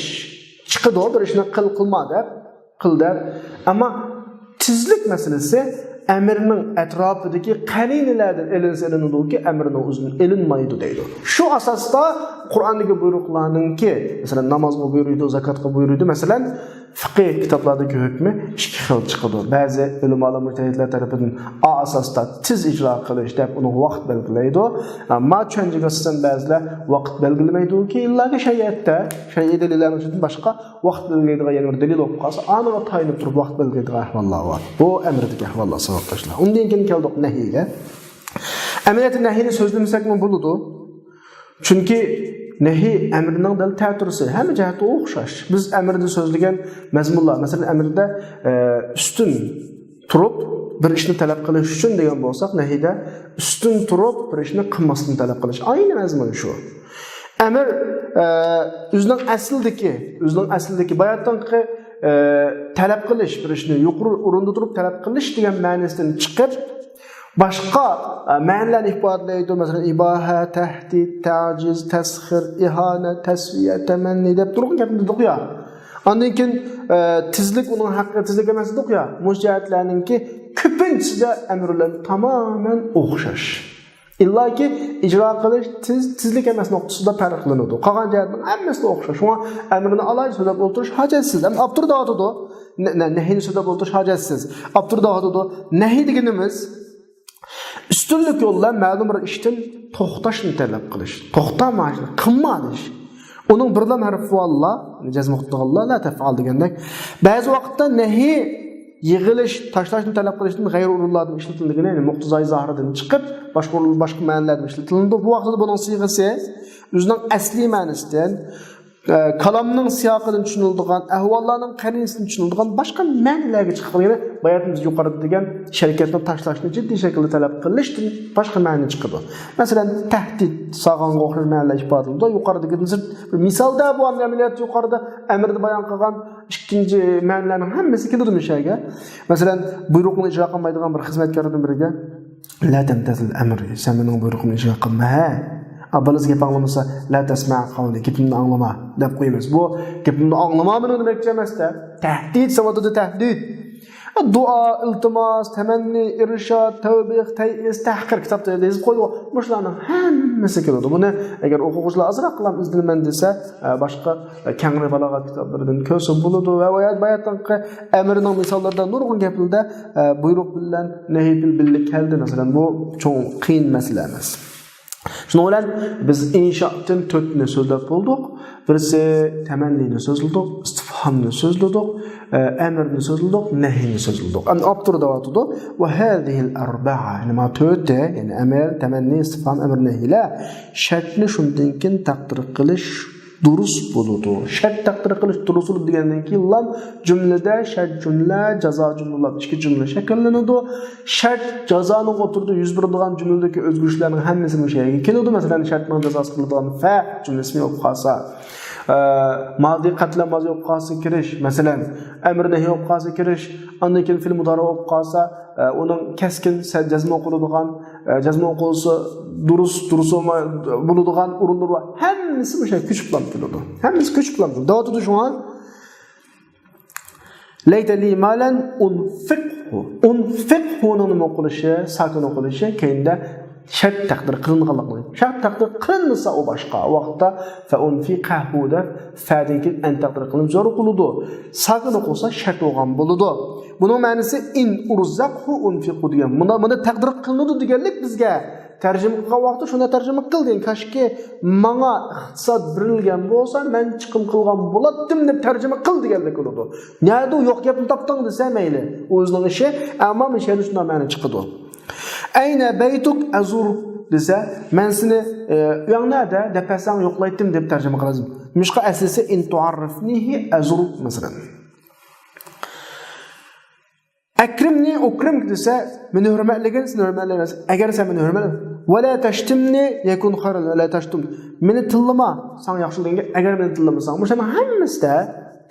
چىقىدۇ، بىر ئىشنى قىل، قىلما دەپ، قىل دەپ. ئەمما تېزلىك مەسىلىسى ئەمىرنىڭ ئەتراپىدىكى قەرىنىلەردىن ئېلىنسا ئېلىنىدۇكى، ئەمىرنىڭ ئۆزىدىن ئېلىنمايدۇ دەيدۇ. شۇ ئاساستا قۇرئاندىكى بۇيرۇقلارنىڭكى، مەسىلەن، نامازغا بۇيرۇيدۇ، زاكاتقا بۇيرۇيدۇ، مەسىلەن، فىقھىي كىتابلاردىكى ھۆكمى ئىككى خىل چىقىدۇ. بەزى ئۆلىمالار، مۇجتەھىدلەر تەرىپىدىن ئا ئاساستا تېز ئىجرا قىلىش دەپ ئۇنىڭغا ۋاقىت بەلگىلەيدۇ. ئەمما چۈەنجىگە ئاساسەن بەزىلەر ۋاقىت بەلگىلىمەيدۇكى، ئىللاكى شەرىئەتتە، شەرئىي دەلىللەرنىڭ ئىچىدىن باشقا ۋاقىت بەلگىلەيدىغان يەنە بىر دەلىل بولۇپ قالسا، ئانىڭغا تايىنىپ تۇرۇپ ۋاقىت بەلگىلەيدىغان ئەھۋاللار بار. بۇ ئەمىردىكى ئەھۋاللار، ساۋاقداشلار. ئۇندىن كېيىن كەلدۇق نەھىيگە. ئەمەلىيەتتە نەھىينى سۆزلىمىسەكمۇ بولىدۇ. چۈنكى نەھىي ئەمرىنىڭ دەل تەتۈرىسى، ھەممە جەھەتتە ئوخشاش. بىز ئەمىردە سۆزلىگەن مەزمۇنلار، مەسىلەن، ئەمىردە، ئە، ئۈستۈن تۇرۇپ بىر ئىشنى تەلەپ قىلىش ئۈچۈن دېگەن بولساق، نەھىيدە ئۈستۈن تۇرۇپ بىر ئىشنى قىلماسلىقنى تەلەپ قىلىش. ئەينى مەزمۇن شۇ. ئەمىر، ئە، ئۆزىنىڭ ئەسلىدىكى، ئۆزىنىڭ ئەسلىدىكى باياتىنقى، ئە، تەلەپ قىلىش، بىر ئىشنى يۇقىرى ئورۇندا تۇرۇپ تەلەپ قىلىش دېگەن مەنىسىدىن چىقىپ، باشقا، ئە، مەنىلەرنى ئىپادىلەيدۇ. مەسىلەن، ئىباھە، تەھدىت، تەجىز، تەسخىر، ئىھانە، تەسۋىيە، تەمەننى دەپ تۇرغان گەپنى دېدۇق يا. ئاندىن كېيىن، ئە، تېزلىك ئۇنىڭ ھەققى، تېزلىك ئەمەس دېدۇق يا. مۇشۇ جەھەتلەرنىڭكى كۆپىنچىسىدە ئەمىر بىلەن تامامەن ئوخشاش. ئىللاكى ئىجرا قىلىش تېز، تېزلىك ئەمەس نۇقتىسىدا پەرقلىنىدۇ. قالغان جەھەتنىڭ ھەممىسىدە ئوخشاش. شۇڭا ئەمرىنى ئالايىتە سۆزلەپ ئولتۇرۇش ھاجەتسىز. ئەمما ئاپتور دەۋاتىدۇ، نە-، نە-، نەھىينى سۆزلەپ ئولتۇرۇش ھاجەتسىز. ئاپتور دەۋاتىدۇ، نەھىي دېگىنىمىز ئۈستۈنلۈك يول بىلەن مەلۇم بىر ئىشتىن توختاشنى تەلەپ قىلىش. توختا، مانا شۇنى قىلما دېيىش. ئۇنىڭ بىرلا ھەرپى ۋاللا، جەزم قىلغانلا، لا تەفئال دېگەندەك. بەزى ۋاقىتتا نەھىي يىغىلىش، تاشلاشنى تەلەپ قىلىشتىن غەيرىي ئورۇنلاردىن ئىشلىتىلىدىغىنى، يەنى مۇقتىزاي زاھىردىن چىقىپ، باشقا ئورۇن، باشقا مەنىلەردىن ئىشلىتىلىدۇ. بۇ ۋاقىتتا بۇنىڭ سىيغىسى ئۆزىنىڭ ئەسلىي مەنىسىدىن، ئە، كالامنىڭ سىياقىدىن چۈشىنىلىدىغان، ئەھۋاللارنىڭ قەرىنىسىدىن چۈشىنىلىدىغان باشقا مەنىلەرگە چىقىپ قالىدۇ. يەنى باياتىن يۇقىرىدا دېگەن شەركەتنى تاشلاشنى جىددىي شەكىلدە تەلەپ قىلىشتىن باشقا مەنە چىقىدۇ. مەسىلەن، تەھدىت سالغانغا ئوخشاش مەنىلەر ئىپادىلىنىدۇ. يۇقىرىدىكىدىن سىرت بىر مىسالدا بۇ ئەمەلىيەت يۇقىرىدا ئەمىردە بايان قىلغان ئىككىنچى مەنىلەرنىڭ ھەممىسى كېلىدۇ مۇشۇ يەرگە. مەسىلەن، بۇيرۇقنى ئىجرا قىلمايدىغان بىر خىزمەتكاردىن بىرىگە، لا تمتثل أمري، سەن مېنىڭ بۇيرۇقۇمنى ئىجرا قىلما، ھە. ئا، بالىسى گەپ ئاڭلىمىسا، لا تسمع قولي، گېپىمنى ئاڭلىما دەپ قويىمىز. بۇ گېپىمنى ئاڭلىما مېنىڭ دېمەكچى ئەمەس-دە. تەھدىت سەۋەبىدە تەھدىت. دۇئا، ئىلتىماس، تەمەننى، ئىرشاد، تەۋبىخ، تەيئىس، تەھقىر كىتابتا يېزىپ قويدۇق. مۇشۇلارنىڭ ھەممىسى كېلىدۇ. بۇنى ئەگەر ئوقۇغۇچىلار ئازراقلا ئىزدىنىمەن دېسە، ئە، باشقا، ئە، كەڭرى بالاغەت كىتابلىرىدىن كۆرسە بولىدۇ. ۋە باياتىنقى ئەمرىنىڭ مىساللىرىدا نۇرغۇن گەپلەردە، ئە، بۇيرۇق بىلەن نەھي بىللە كەلدى. مەسىلەن، بۇ چوڭ قىيىن مەسىلە ئەمەس. شۇنىڭ بىلەن بىز ئىنشائتىن تۆتنى سۆزلەپ بولدۇق. بىرسى تەمەننىنى سۆزلىدۇق، ئىستىفھامنى سۆزلىدۇق، ئە، ئەمرنى سۆزلىدۇق، نەھىنى سۆزلىدۇق. ئەمدى ئاپتور دەۋاتىدۇ، ۋە ھەزىھىل ئەربەئە، يەنى مانا تۆتى، يەنى ئەمر، تەمەننى، ئىستىفھام، ئەمر، نەھىلەر شەرتنى شۇندىن كېيىن تەقدىر قىلىش دۇرۇس بولىدۇ. شەرت تەقدىر قىلىش دۇرۇس بولىدۇ دېگەندىن كېيىنلا جۈملىدە شەرت جۈملە، جازا جۈملە بولۇپ ئىككى جۈملە شەكىللىنىدۇ. شەرت جازانىڭ ئوتتۇرىدا يۈز بېرىدىغان جۈملىدىكى ئۆزگىرىشلەرنىڭ ھەممىسى مۇشۇ يەرگە كېلىدۇ. مەسىلەن، شەرتنىڭ جازاسى قىلىدىغان فە جۈملىسى بولۇپ قالسا، ئە، مادى قەتلەمازى بولۇپ قالسا كىرىش، مەسىلەن، ئەمر نەھى بولۇپ قالسا كىرىش، ئاندىن كېيىن فېئىل مۇدارى بولۇپ قالسا، ئە، ئۇنىڭ كەسكىن سە-، جەزمە قىلىدىغان، ئە، جەزمە قىلسا دۇرۇس، دۇرۇس بولماي، بولىدىغان ئورۇنلىرى بار. ھەممىسى مۇشۇ كۆچۈپلا كېلىدۇ. ھەممىسى كۆچۈپلا كېلىدۇ. دەۋاتىدۇ شۇڭا. ليت لي مالا أنفقه. أنفقه نىڭ نېمە ئوقۇلۇشى؟ ساكىن ئوقۇلۇشى. كەينىدە شەرت تەقدىر قىلىنغانلىقىنى. شەرت تەقدىر قىلىنمىسا ئۇ باشقا. ئۇ ۋاقىتتا فأنفقه دەپ فەدىن كېيىن ئەن تەقدىر قىلىنىپ جار قىلىدۇ. ساكىن ئوقۇلسا شەرت بولغان بولىدۇ. بۇنىڭ مەنىسى إن أرزقه أنفقه دېگەن. مۇندا، مۇندا تەقدىر قىلىنىدۇ دېگەنلىك بىزگە. تەرجىمە قىلغان ۋاقىتتا شۇنداق تەرجىمە قىل دېگەن. كاشكى ماڭا ئىقتىساد بېرىلگەن بولسا، مەن چىقىم قىلغان بولاتتىم دەپ تەرجىمە قىل دېگەنلىك بولىدۇ. نەدە يوق گەپنى تاپتىڭ دېسە مەيلى. ئۇ ئۆزىنىڭ ئىشى. ئەمما مۇشۇ يەردە شۇنداق مەنە چىقىدۇ. أين بيتك أزر دېسە، مەن سېنى، ئە، ئۆيۈڭ نەدە دەپ بەرسەڭ يوقلايتتىم دەپ تەرجىمە قىلىسىز. مۇشۇغا ئەسلىسى إن تعرفنيه أزر، مەسىلەن. أكرمني أكرمك دېسە، مېنى ھۆرمەتلىگىن، سېنى ھۆرمەتلەيمەن. ئەگەر سەن مېنى ھۆرمەت، ولا تشتمني يكن خيرا، ولا تشتم. مېنى تىللىما، ساڭا ياخشى دېگەنگە، ئەگەر مېنى تىللىمىساڭ. مۇشۇنىڭ ھەممىسىدە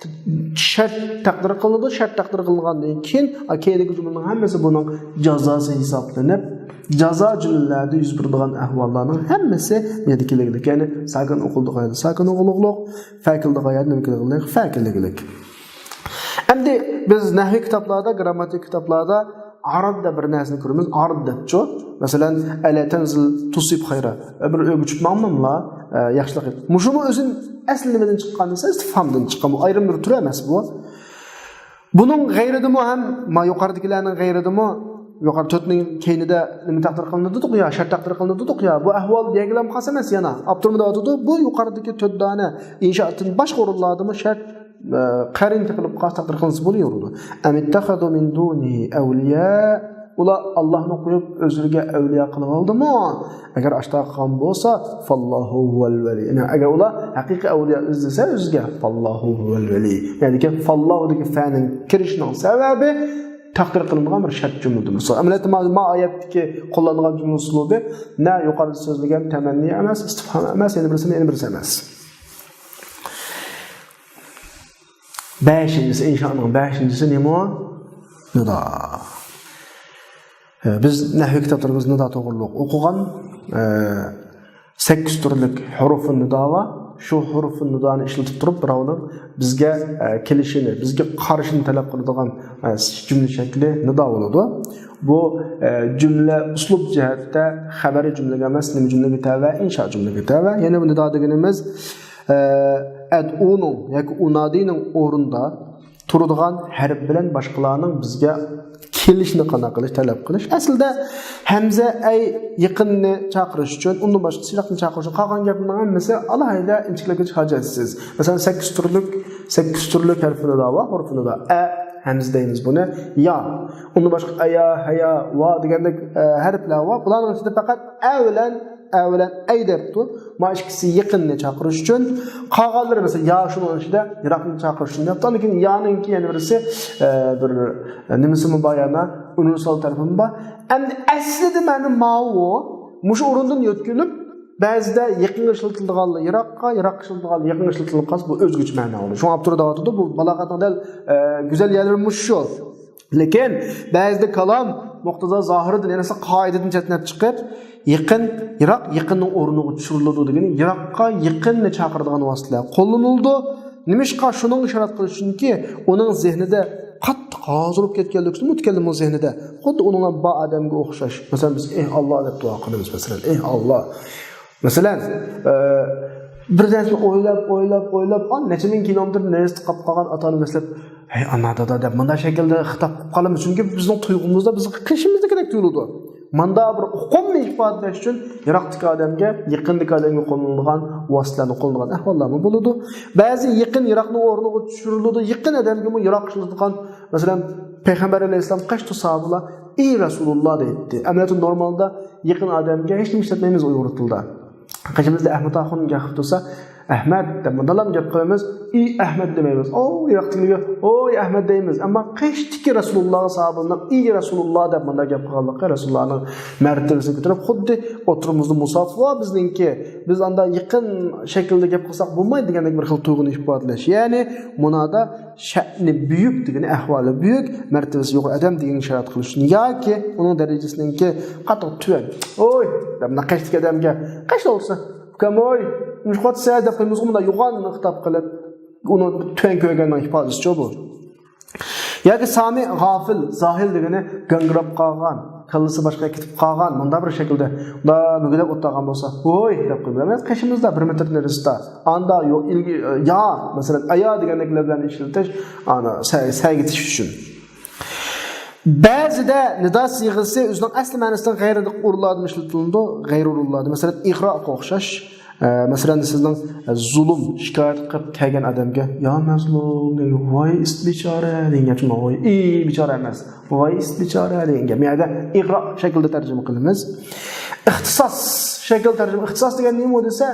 شەرت تەقدىر قىلىنىدۇ، شەرت تەقدىر قىلىنغاندىن كېيىن، كېيىندىكى جۈملىنىڭ ھەممىسى بۇنىڭ جازاسى ھېسابلىنىپ، جازا جۈملىلەردە يۈز بېرىدىغان ئەھۋاللارنىڭ ھەممىسى بۇ يەردە كېلىگلىك. يەنى ساكىن ئوقۇلىدىغان يەردە ساكىن ئوقۇلۇقلۇق، فە كېلىدىغان يەردە نېمە كېلىگلىك؟ فە كېلىگلىك. ئەمدى بىز نەھۋىي كىتابلاردا، گرامماتىك كىتابلاردا ئارىد دەپ بىر نەرسىنى كۆرىمىز. ئارىد دەپچۇ. مەسىلەن، ألا تنزل تصب خيرا. بىر ئۆيگە چۈشۈپ ماڭماملا، ئە، ياخشىلىق. مۇشۇمۇ ئۆزى ئەسلى نېمىدىن چىققان دېسە، ئىستىفھامدىن چىققان. بۇ ئايرىم بىر تۈر ئەمەس بۇ. بۇنىڭ غەيرىدىمۇ ھەم، ما يۇقىرىدىكىلەرنىڭ غەيرىدىمۇ، يۇقىرى تۆتنىڭ كەينىدە نېمە تەقدىر قىلىنىدۇ دېدۇق يا، شەرت تەقدىر قىلىنىدۇ دېدۇق يا، بۇ ئەھۋال دېگىلەم خاس ئەمەس يەنە. ئاپتورمۇ دەۋاتىدۇ، بۇ يۇقىرىدىكى تۆت دانە ئىنشائاتتىن باشقا ئورۇنلاردىمۇ شەرت، ئە، قەرىنە تېپىلىپ قالسا تەقدىر قىلىنسا بولۇۋېرىدۇ. أم اتخذوا من دونه أولياء. ئۇلار ئاللاھنى قويۇپ ئۆزلىرىگە ئەۋلىيا قىلىۋالدىمۇ؟ ئەگەر ئاشۇنداق قىلغان بولسا، فالله هو الولي. يەنى ئەگەر ئۇلار ھەقىقىي ئەۋلىيا ئىزدىسە ئۆزىگە، فالله هو الولي. يەنى فاللاھۇدىكى فەنىڭ كىرىشىنىڭ سەۋەبى تەقدىر قىلىنغان بىر شەرت جۈملىدىن. ئەمەلىيەتتە ما، ما ئايەتتىكى قوللانغان جۈملە ئۇسلۇبى نە يۇقىرىدا سۆزلىگەن تەمەننى ئەمەس، ئىستىفھام ئەمەس، يەنە بىرسى، يەنە بىرسى ئەمەس. بەشىنچىسى، ئىنشائىنىڭ بەشىنچىسى نېمە؟ نىدا. بىز نەھۋى كىتابلىرىمىزدا نىدا توغرۇلۇق ئوقۇغان، ئە، سەككىز تۈرلۈك ھۇرۇفۇن نىدا بار. شۇ ھۇرۇفى نىدانى ئىشلىتىپ تۇرۇپ، بىراۋنىڭ بىزگە، ئە، كېلىشىنى، بىزگە قارىشىنى تەلەپ قىلىدىغان، ئە، جۈملە شەكلى نىدا بولىدۇ. بۇ، ئە، جۈملە ئۇسلۇب جەھەتتە خەبەرىي جۈملىگە ئەمەس، نېمە جۈملىگە تەۋە؟ ئىنشا جۈملىگە تەۋە. يەنە بۇ نىدا دېگىنىمىز، ئە، ئەدئۇنىڭ ياكى ئۇنادىنىڭ ئورنىدا تۇرىدىغان ھەرپ بىلەن باشقىلارنىڭ بىزگە كېلىشىنى قانداق قىلىش، تەلەپ قىلىش. ئەسلىدە ھەمزە ئەي يېقىننى چاقىرىش ئۈچۈن، ئۇندىن باشقىسى يىراقنى چاقىرىش ئۈچۈن، قالغان گەپنىڭ ھەممىسى ئالاھىدە ئىنچىكىلەرگە ھاجەتسىز. مەسىلەن، سەككىز تۈرلۈك، سەككىز تۈرلۈك ھەرپى نىدا بار، ھۇرۇپى نىدا. ئە، ھەمزە دەيمىز بۇنى. يا. ئۇندىن باشقا ئەيا، ھەيا، ۋا دېگەندەك، ئە، ھەرپلەر بار. بۇلارنىڭ ئىچىدە پەقەت ئە بىلەن ئە بىلەن ئەي دەپتۇ. ما ئىككىسى يېقىننى چاقىرىش ئۈچۈن. قالغانلىرى مەسىلەن يا شۇنىڭ ئىچىدە يىراقنى چاقىرىش ئۈچۈن دەپتۇ. ئاندىن كېيىن يانىڭكى يەنە بىرسى، ئە، بىر، ئە، نېمىسىمۇ بار يەنە، ئۇنىۋېرسال تەرىپىمۇ بار. ئەمدى ئەسلىدە مانا ماۋۇ، مۇشۇ ئورۇندىن يۆتكىلىپ، بەزىدە يېقىنغا ئىشلىتىدىغانلار يىراققا، يىراققا ئىشلىتىدىغانلار يېقىنغا ئىشلىتىلىدىغان قالسا، بۇ ئۆزگىچە مەنە بولىدۇ. شۇڭا ئاپتور دەۋاتىدۇ، بۇ بالاغەتنىڭ دەل، ئە، گۈزەل يەرلىرى مۇشۇ. لېكىن بەزىدە كالام مۇقتىزا زاھىرىدىن، يەنى قائىدىدىن چەتنەپ چىقىپ، يېقىن، يىراق، يېقىننىڭ ئورنىغا چۈشۈرۈلىدۇ دېگىنى، يىراققا يېقىننى چاقىرىدىغان ۋاسىتىلەر قوللىنىلىدۇ. نېمىشقا؟ شۇنىڭغا ئىشارەت قىلىش ئۈچۈنكى، ئۇنىڭ زېھنىدە قاتتىق ھازىر بولۇپ كەتكەنلىكى ئۈچۈن مۇتەكەللىمنىڭ زېھنىدە خۇددى ئۇنىڭ بار ئادەمگە ئوخشاش. مەسىلەن، بىز ئېھ ئاللا دەپ دۇئا قىلىمىز، مەسىلەن، ئېھ ئاللا. مەسىلەن، ئە، بىر نەرسىنى ئويلاپ، ئويلاپ، ئويلاپ، ئا، نەچچە مىڭ كىلومېتىر نېرىسىدا قاپقالغان ئاتا-ئانىمىز دەپ، «ھەي، ئانا، دادا» دەپ مۇنداق شەكىلدە خىتاب قىلىپ قالىمىز. چۈنكى بىزنىڭ تۇيغۇمىزدا بىزگە قېشىمىزدىكىدەك تۇيۇلىدۇ. ماندا بىر ئۇقۇمنى ئىپادىلەش ئۈچۈن يىراقتىكى ئادەمگە، يېقىندىكى ئادەمگە قوللىنىدىغان ۋاسىتىلەرنى قوللىنىدىغان ئەھۋاللارمۇ بولىدۇ. بەزى يېقىن يىراقنىڭ ئورنىغا چۈشۈرۈلىدۇ. يېقىن ئادەمگىمۇ يىراق ئىشلىتىدىغان، مەسىلەن، پەيغەمبەر ئەلەيھىسسالام قېشىدا ساھابىلار «ئى رەسۇلۇللا» دەيتتى. ئەمەلىيەتتە نورمالدا يېقىن ئادەمگە ھېچنېمە ئىشلەتمەيمىز ئۇيغۇر تىلىدا. قېشىمىزدا ئەھمەت ئاخۇن گەپ قىلىپ تۇرسا، «ئەھمەت» دەپ مۇنداقلام گەپ قىلىمىز، «ئى ئەھمەت» دېمەيمىز. «ئو، يىراقتىكىگە، ئوي ئەھمەت» دەيمىز. ئەمما قېشىدىكى رەسۇلۇللاغا ساھابىنىڭ «ئى رەسۇلۇللا» دەپ مۇنداق گەپ قىلغانلىقى رەسۇلۇللانىڭ مەرتىۋىسىنى كۆتۈرۈپ، خۇددى ئوتتۇرىمىزدا مۇساپا بار بىزنىڭكى، بىز ئاندا يېقىن شەكىلدە گەپ قىلساق بولمايدۇ دېگەندەك بىر خىل تۇيغۇنى ئىپادىلەش. يەنى مۇنادا شەئنى بۈيۈك دېگىنى، ئەھۋالى بۈيۈك، مەرتىۋىسى يۇقىرى ئادەم دېگەنگە ئىشارەت قىلىش ئۈچۈن ياكى ئۇنىڭ دەرىجىسىنىڭكى قاتتىق تۆۋەن. «ئوي» دەپ مۇنداق قېشىدىكى ئادەمگە، «قېشىدا ئولتۇرسا، ئۇكام، ئوي، نېمە قىلىۋاتىسەن؟» دەپ قويمىسىغۇ، مۇنداق يوغان خىتاب قىلىپ، ئۇنى تۆۋەن كۆرگەننىڭ ئىپادىسىچۇ بۇ. ياكى سامى غافىل، زاھىل دېگىنى گاڭگىراپ قالغان، كاللىسى باشقا كېتىپ قالغان، مۇنداق بىر شەكىلدە، مۇنداق مۈگدەپ ئولتۇرغان بولسا، «ھوي» دەپ قويمايمىز، قېشىمىزدا بىر مېتىر نېرىسىدا. ئاندا يو-، ئىلگە-، يا، مەسىلەن، ئەيا دېگەندەك لەپلەرنى ئىشلىتىش، ئانا سە-، سەگىتىش ئۈچۈن. بەزىدە نىدا سىيغىسى ئۆزىنىڭ ئەسلى مەنىسىدىن غەيرىي ئورۇنلاردىمۇ ئىشلىتىلىدۇ، غەيرىي ئورۇنلاردا. مەسىلەن، ئىغراغا ئوخشاش. ئە، مەسىلەن، سىزنىڭ، ئە، زۇلۇم شىكايەت قىلىپ كەلگەن ئادەمگە، «يا مەزلۇم» دېگەن، «ۋاي ئىست بىچارە» دېگەن گەپ، «ۋاي ئى بىچارە» ئەمەس، «ۋاي ئىست بىچارە» دېگەن گەپ. يەنە ئىغراق شەكلىدە تەرجىمە قىلىمىز. ئىختىساس شەكلىدە تەرجىمە، ئىختىساس دېگەن نېمە دېسە،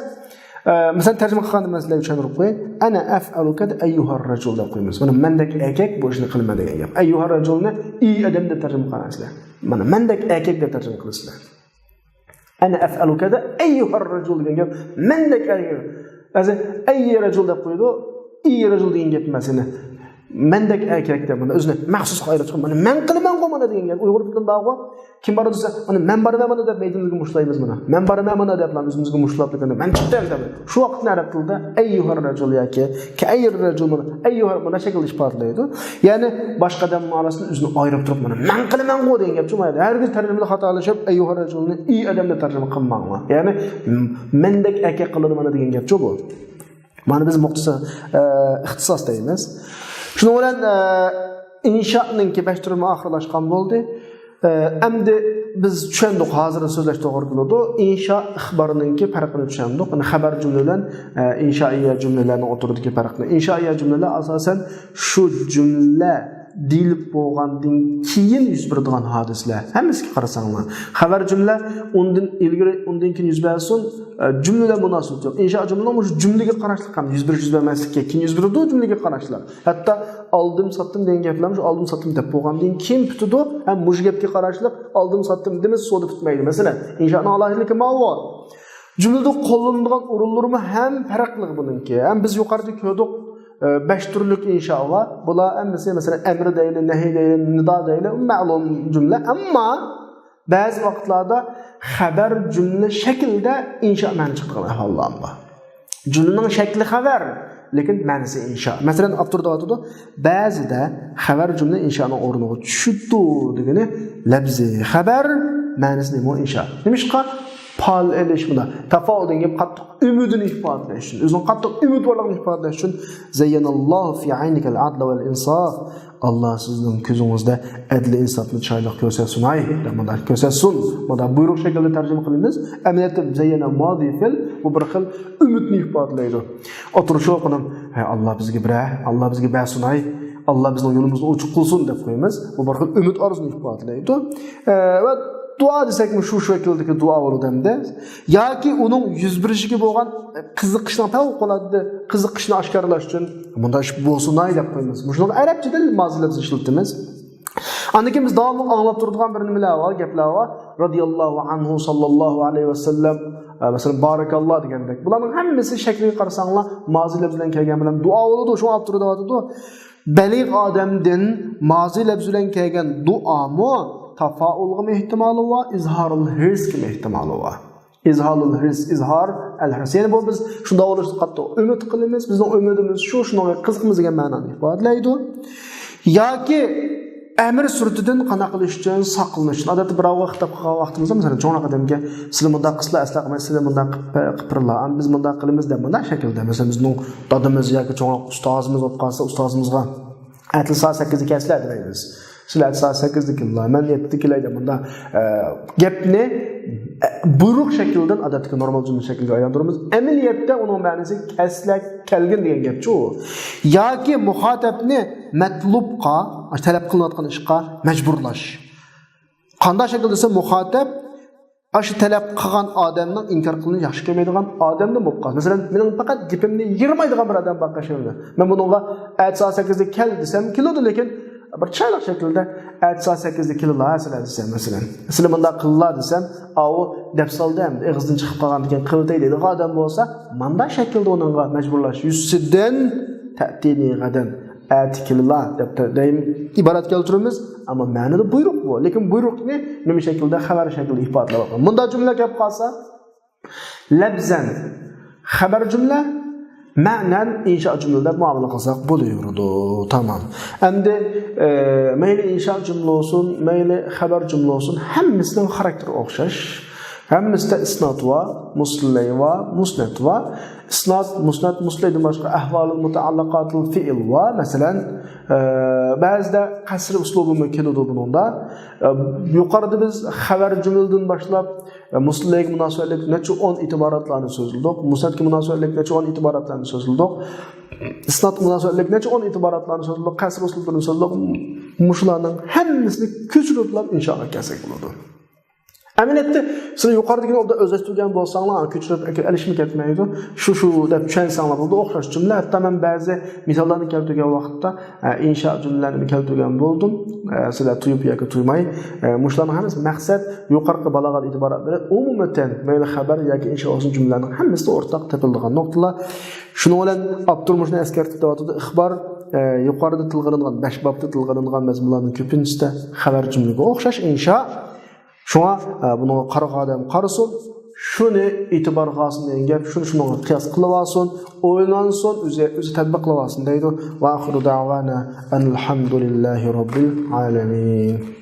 ئە، مەسىلەن، تەرجىمە قىلغاندا مەن سىلەرگە چۈشەندۈرۈپ قوياي. «ئەنە ئەفئەلۇ كەزا ئەييۇھەر رەجۇل» دەپ قويىمىز. مانا مەندەك ئەركەك بۇ ئىشنى قىلىمەن دېگەن گەپ. «ئەييۇھەر رەجۇلنى» ئى ئادەم دەپ تەرجىمە قىلىسىلەر. مانا مەندەك ئەركەك دەپ تەرجىمە قىلىسىلەر. «ئەنە ئەفئەلۇ كەزا ئەييۇھەر رەجۇل» دېگەن گەپ، مەندەك ئەركەك. بەزى «ئەيي رەجۇل» دەپ قويىدۇ، «ئى رەجۇل» دېگەن گەپ ئەمەس، يەنى مەندەك ئەركەك دەپ، مانا ئۆزىنى مەخسۇس ئايرىپ چىقىپ، «مانا مەن قىلىمەنغۇ مانا» دېگەن گەپ. ئۇيغۇر تىلىدا بارغۇ، «كىم بارىدۇ؟» دېسە، «مانا مەن بارىمەن مانا» دەپ مەيدىنىمىزگە مۇشتلايمىز مانا. «مەن بارىمەن مانا» دەپ ئۆزىمىزگە مۇشتلاپ، «مەن چىقتىم» دەپ. شۇ ۋاقىتتا ئەرەب تىلىدا «ئەييۇھەر رەجۇل» ياكى «كەئەييىر رەجۇل» مانا، «ئەييۇھەر» مانا شەكىلدە ئىپادىلەيدۇ. يەنى باشقا ئادەمنىڭ ئارىسىدىن ئۆزىنى ئايرىپ تۇرۇپ، «مانا مەن قىلىمەنغۇ» دېگەن گەپ چۇ. ھەرگىز تەرجىمىدە خاتالىشىپ، «ئەييۇھەر رەجۇلنى» ئى ئادەم دەپ تەرجىمە قىلماڭلار. يەنى مەندەك ئەركەك قىلىدۇ مانا دېگەن گەپ چۇ بۇ. مانا بىز مۇختىسار، ئە، ئىختىساس دەيمىز. شۇنىڭ بىلەن، ئە، ئىنشانىڭكى بەش تۈرىمۇ ئاخىرلاشقان بولدى. ئە، ئەمدى بىز چۈشەندۇق، ھازىر سۆزلەش توغرا كېلىدۇ. ئىنشا ئىخبارنىڭكى پەرقىنى چۈشەندۇق. يەنى خەبەر جۈملە بىلەن، ئە، ئىنشائىيە جۈملىلەرنىڭ ئوتتۇرىدىكى پەرقنى. ئىنشائىيە جۈملىلەر ئاساسەن شۇ جۈملە دېيىلىپ بولغاندىن كېيىن يۈز بېرىدىغان ھادىسىلەر. ھەممىسىگە قارىساڭلار. خەۋەر جۈملە ئۇندىن ئىلگىرى، ئۇندىن كېيىن يۈز بەرسۇن، ئە، جۈملە بىلەن مۇناسىۋىتى يوق. ئىنشا جۈملىنىڭ مۇشۇ جۈملىگە قاراشلىق ھەم يۈز بېرىش، يۈز بەرمەسلىككە كېيىن يۈز بېرىدۇ، جۈملىگە قاراشلىق. ھەتتا ئالدىم ساتتىم دېگەن گەپلەرمۇ شۇ ئالدىم ساتتىم دەپ بولغاندىن كېيىن پۈتىدۇ. ھەم مۇشۇ گەپكە قاراشلىق ئالدىم ساتتىم دېمىز، سودا پۈتمەيدۇ. مەسىلەن، ئىنشانىڭ ئالاھىدىلىكى ماۋۇ. جۈملىدە قوللىنىدىغان ئورۇنلىرىمۇ ھەم پەرقلىق بۇنىڭكى. ھەم بىز يۇقىرىدا كۆردۇق، ئە، بەش تۈرلۈك ئىنشا بار. بۇلار ھەممىسى، مەسىلەن، ئەمر دەيلى، نەھى دەيلى، نىدا دەيلى، مەلۇم جۈملە. ئەمما بەزى ۋاقىتلاردا خەبەر جۈملە شەكلىدە ئىنشا مەنە چىقىدىغان ئەھۋاللار بار. جۈملىنىڭ شەكلى خەۋەر، لېكىن مەنىسى ئىنشا. مەسىلەن، ئاپتور دەۋاتىدۇ، بەزىدە خەۋەر جۈملە ئىنشانىڭ ئورنىغا چۈشىدۇ دېگىنى لەپزى خەۋەر، مەنىسى نېمە؟ ئىنشا. نېمىشقا؟ پال ئېلىش بۇندا. تاپاۋۇل دېگەن گەپ قاتتىق ئۈمىدىنى ئىپادىلەش ئۈچۈن، ئۆزىنىڭ قاتتىق ئۈمىدۋارلىقىنى ئىپادىلەش ئۈچۈن، زەييەنەللاھۇ فى ئەينىكەل ئەدلە ۋەل ئىنساف. ئاللا سىزنىڭ كۆزىڭىزدە ئەدلى ئىنساپنى چىرايلىق كۆرسەتسۇن، ھاي، دەپ مۇنداق كۆرسەتسۇن. مۇنداق بۇيرۇق شەكلىدە تەرجىمە قىلىمىز. ئەمەلىيەتتە زەييەنە مازى فېئىل، بۇ بىر خىل ئۈمىدنى ئىپادىلەيدۇ. ئولتۇرۇشۇپ، ھەي، ئاللا بىزگە بىرەر، ئاللا بىزگە بەرسۇن، ھاي، ئاللا بىزنىڭ يولىمىزنى ئوچۇق قىلسۇن دەپ قويىمىز. بۇ بىر خىل ئۈمىد ئارزۇنى ئىپادىلەيدۇ. ئە، ۋە دۇئا دېسەكمۇ شۇ شەكىلدىكى دۇئا بولىدۇ ئەمدى. ياكى ئۇنىڭ يۈز بېرىشىگە بولغان قىزىقىشنىڭ پەۋقۇلئاددە قىزىقىشنى ئاشكارىلاش ئۈچۈن مۇنداق ئىش بولسۇن ھاي دەپ قويىمىز. مۇشۇنىڭغا ئەرەبچىدە مازى لەپزى ئىشلىتىمىز. ئاندىن كېيىن بىز داۋاملىق ئاڭلاپ تۇرىدىغان بىر نېمىلەر بار، گەپلەر بار. رەزىيەللاھۇ ئەنھۇ، ساللاللاھۇ ئەلەيھى ۋەسەللەم، ئە، مەسىلەن، بارەكەللا دېگەندەك. بۇلارنىڭ ھەممىسى شەكلىگە قارىساڭلار مازى لەپزى بىلەن كەلگەن بىلەن دۇئا بولىدۇ. شۇڭا ئاپتورى دەۋاتىدۇ. بەلىغ ئادەمدىن مازى لەپزى بىلەن كەلگەن دۇئامۇ تاپائۇلغىمۇ ئېھتىمالى بار، ئىزھارۇل ھىرسقىمۇ ئېھتىمالى بار. ئىزھارۇل ھىرس، ئىزھار ئەل ھىرس. يەنى بۇ بىز شۇنداق بولۇشىنى قاتتىق ئۈمىد قىلىمىز. بىزنىڭ ئۈمىدىمىز شۇ، شۇنىڭغا قىزىقىمىز دېگەن مەنانى ئىپادىلەيدۇ. ياكى ئەمىر سۈرىتىدىن قانداق قىلىش ئۈچۈن، ساقلىنىش ئۈچۈن. ئادەتتە بىراۋغا خىتاب قىلغان ۋاقتىمىزدا، مەسىلەن، چوڭراق ئادەمگە، سىلەر مۇنداق قىلسىلا ئەسلا قىلماي، سىلەر مۇنداق قىلىپ، قىلىپ بېرىلا، ئەمدى بىز مۇنداق قىلىمىز دەپ مۇنداق شەكىلدە، مەسىلەن، بىزنىڭ دادىمىز ياكى چوڭراق ئۇستازىمىز بولۇپ قالسا، ئۇستازىمىزغا ئەتىسى سائەت سەككىزدە كەلسىلەر دەيمىز. سىلەر ئەتىسى سائەت سەككىزدە كېلىڭلار، مەن يەتتىدە كېلەي دەپ مۇنداق، ئە، گەپنى، ئە، بۇيرۇق شەكلىدىن ئادەتتىكى نورمال جۈملە شەكلىگە ئايلاندۇرىمىز. ئەمەلىيەتتە ئۇنىڭ مەنىسى كەلسىلەر كەلگىن دېگەن گەپچۇ ئۇ. ياكى مۇخاتەبنى مەتلۇبقا، تەلەپ قىلىنىۋاتقان ئىشقا مەجبۇرلاش. قانداق شەكىلدە دېسە، مۇخاتەب ئاشۇ تەلەپ قىلغان ئادەمنىڭ ئىنكار قىلىنى ياخشى كۆرمەيدىغان ئادەمدىن بولۇپ قالسا. مەسىلەن، مېنىڭ پەقەت گېپىمنى يىرمايدىغان بىر ئادەم بار قېشىمدا. مەن بۇنىڭغا ئەتە سائەت سەككىزدە كەل دېسەم، كېلىدۇ، لېكىن بىر چىرايلىق شەكىلدە ئەتە سائەت سەككىزدە كېلىلا سىلەر دېسەم، مەسىلەن، سىلەر مۇنداق قىللا دېسەم، ئاۋۇ دەپ سالدى ئەمدى، ئېغىزدىن چىقىپ قالغاندىكىن قىلىۋېتەي دەيدىغان ئادەم بولسا، مانداق شەكىلدە ئۇنىڭغا مەجبۇرلاش يۈزىسىدىن تەتىنى غەدەن، ئەتە كېلىلا دەپ دەيم ئىبارەت كەلتۈرىمىز. ئەمما مەنىدە بۇيرۇق بۇ. لېكىن بۇيرۇقنى نېمە شەكىلدە؟ خەۋەر شەكلىدە ئىپادىلەپ. مۇنداق جۈملە كەپ قالسا، لەپزەن خەۋەر جۈملە، مەنەن ئىنشا جۈملە دەپ مۇئامىلە قىلساق بولۇۋېرىدۇ. تامام. ئەمدى، ئە، مەيلى ئىنشا جۈملە بولسۇن، مەيلى خەۋەر جۈملە بولسۇن، ھەممىسىنىڭ خاراكتېرى ئوخشاش. ھەممىسىدە ئىسنات بار، مۇسلەي بار، مۇسنەت بار. ئىسنات، مۇسنەت، مۇسلەيدىن باشقا ئەھۋالىل مۇتەئەللىقاتىل فېئىل بار. مەسىلەن، ئە، بەزىدە قەسر ئۇسلۇبىمۇ كېلىدۇ بۇنىڭدا. ئە، يۇقىرىدا بىز خەۋەر جۈملىدىن باشلاپ، ئە، مۇسلەيگە مۇناسىۋەتلىك نەچچە ئون ئېتىباراتلارنى سۆزلىدۇق. مۇسنەتكە مۇناسىۋەتلىك نەچچە ئون ئېتىباراتلارنى سۆزلىدۇق. ئىسناتقا مۇناسىۋەتلىك نەچچە ئون ئېتىباراتلارنى سۆزلىدۇق. قەسر ئۇسلۇبىنى سۆزلىدۇق. مۇشۇلارنىڭ ھەممىسىنى كۆچۈرۈپلا ئىنشاغا كەلسەك بولىدۇ. ئەمەلىيەتتە، سىلەر يۇقىرىدىكىنى ئوبدان ئۆزلەشتۈرگەن بولساڭلار، كۆچۈرۈپ ئەكە-، ئېلىشمۇ كەتمەيدۇ. شۇ، شۇ دەپ چۈشەنسەڭلار بولىدۇ. ئوخشاش جۈملە. ھەتتا مەن بەزى مىساللارنى كەلتۈرگەن ۋاقىتتا، ئە، ئىنشا جۈملىلەرنى كەلتۈرگەن بولدۇم. ئە، سىلەر تۇيۇپ ياكى تۇيماي، ئە، مۇشۇلارنىڭ ھەممىسى مەقسەت، يۇقىرىقى بالاغەت ئىبارەتلىرى ئومۇمەن، مەيلى خەۋەر ياكى ئىنشا بولسۇن، جۈملىلەرنىڭ ھەممىسىدە ئورتاق تېپىلىدىغان نۇقتىلار. شۇنىڭ بىلەن ئاپتور مۇشۇنى ئەسكەرتىپ دەۋاتىدۇ. ئىخبار، ئە، يۇقىرىدا تىلغا ئېلىنغان، بەش بابتا تىلغا ئېلىنغان مەزمۇنلارنىڭ كۆپىنچىسىدە خەۋەر جۈملىگە ئوخشاش ئىنشا. شۇڭا، ئە، بۇنىڭغا قارىغان ئادەم قارىسۇن، شۇنى ئېتىبارغا ئالسۇن دېگەن گەپ، شۇنى شۇنىڭغا قىياس قىلىۋالسۇن، ئويلانسۇن، ئۆزى، ئۆزى تەتبىقلىۋالسۇن دەيدۇ. ۋە ئاخىرۇ دەۋانا ئەنىلھەمدۇلىللاھى رەببىل ئالەمىن.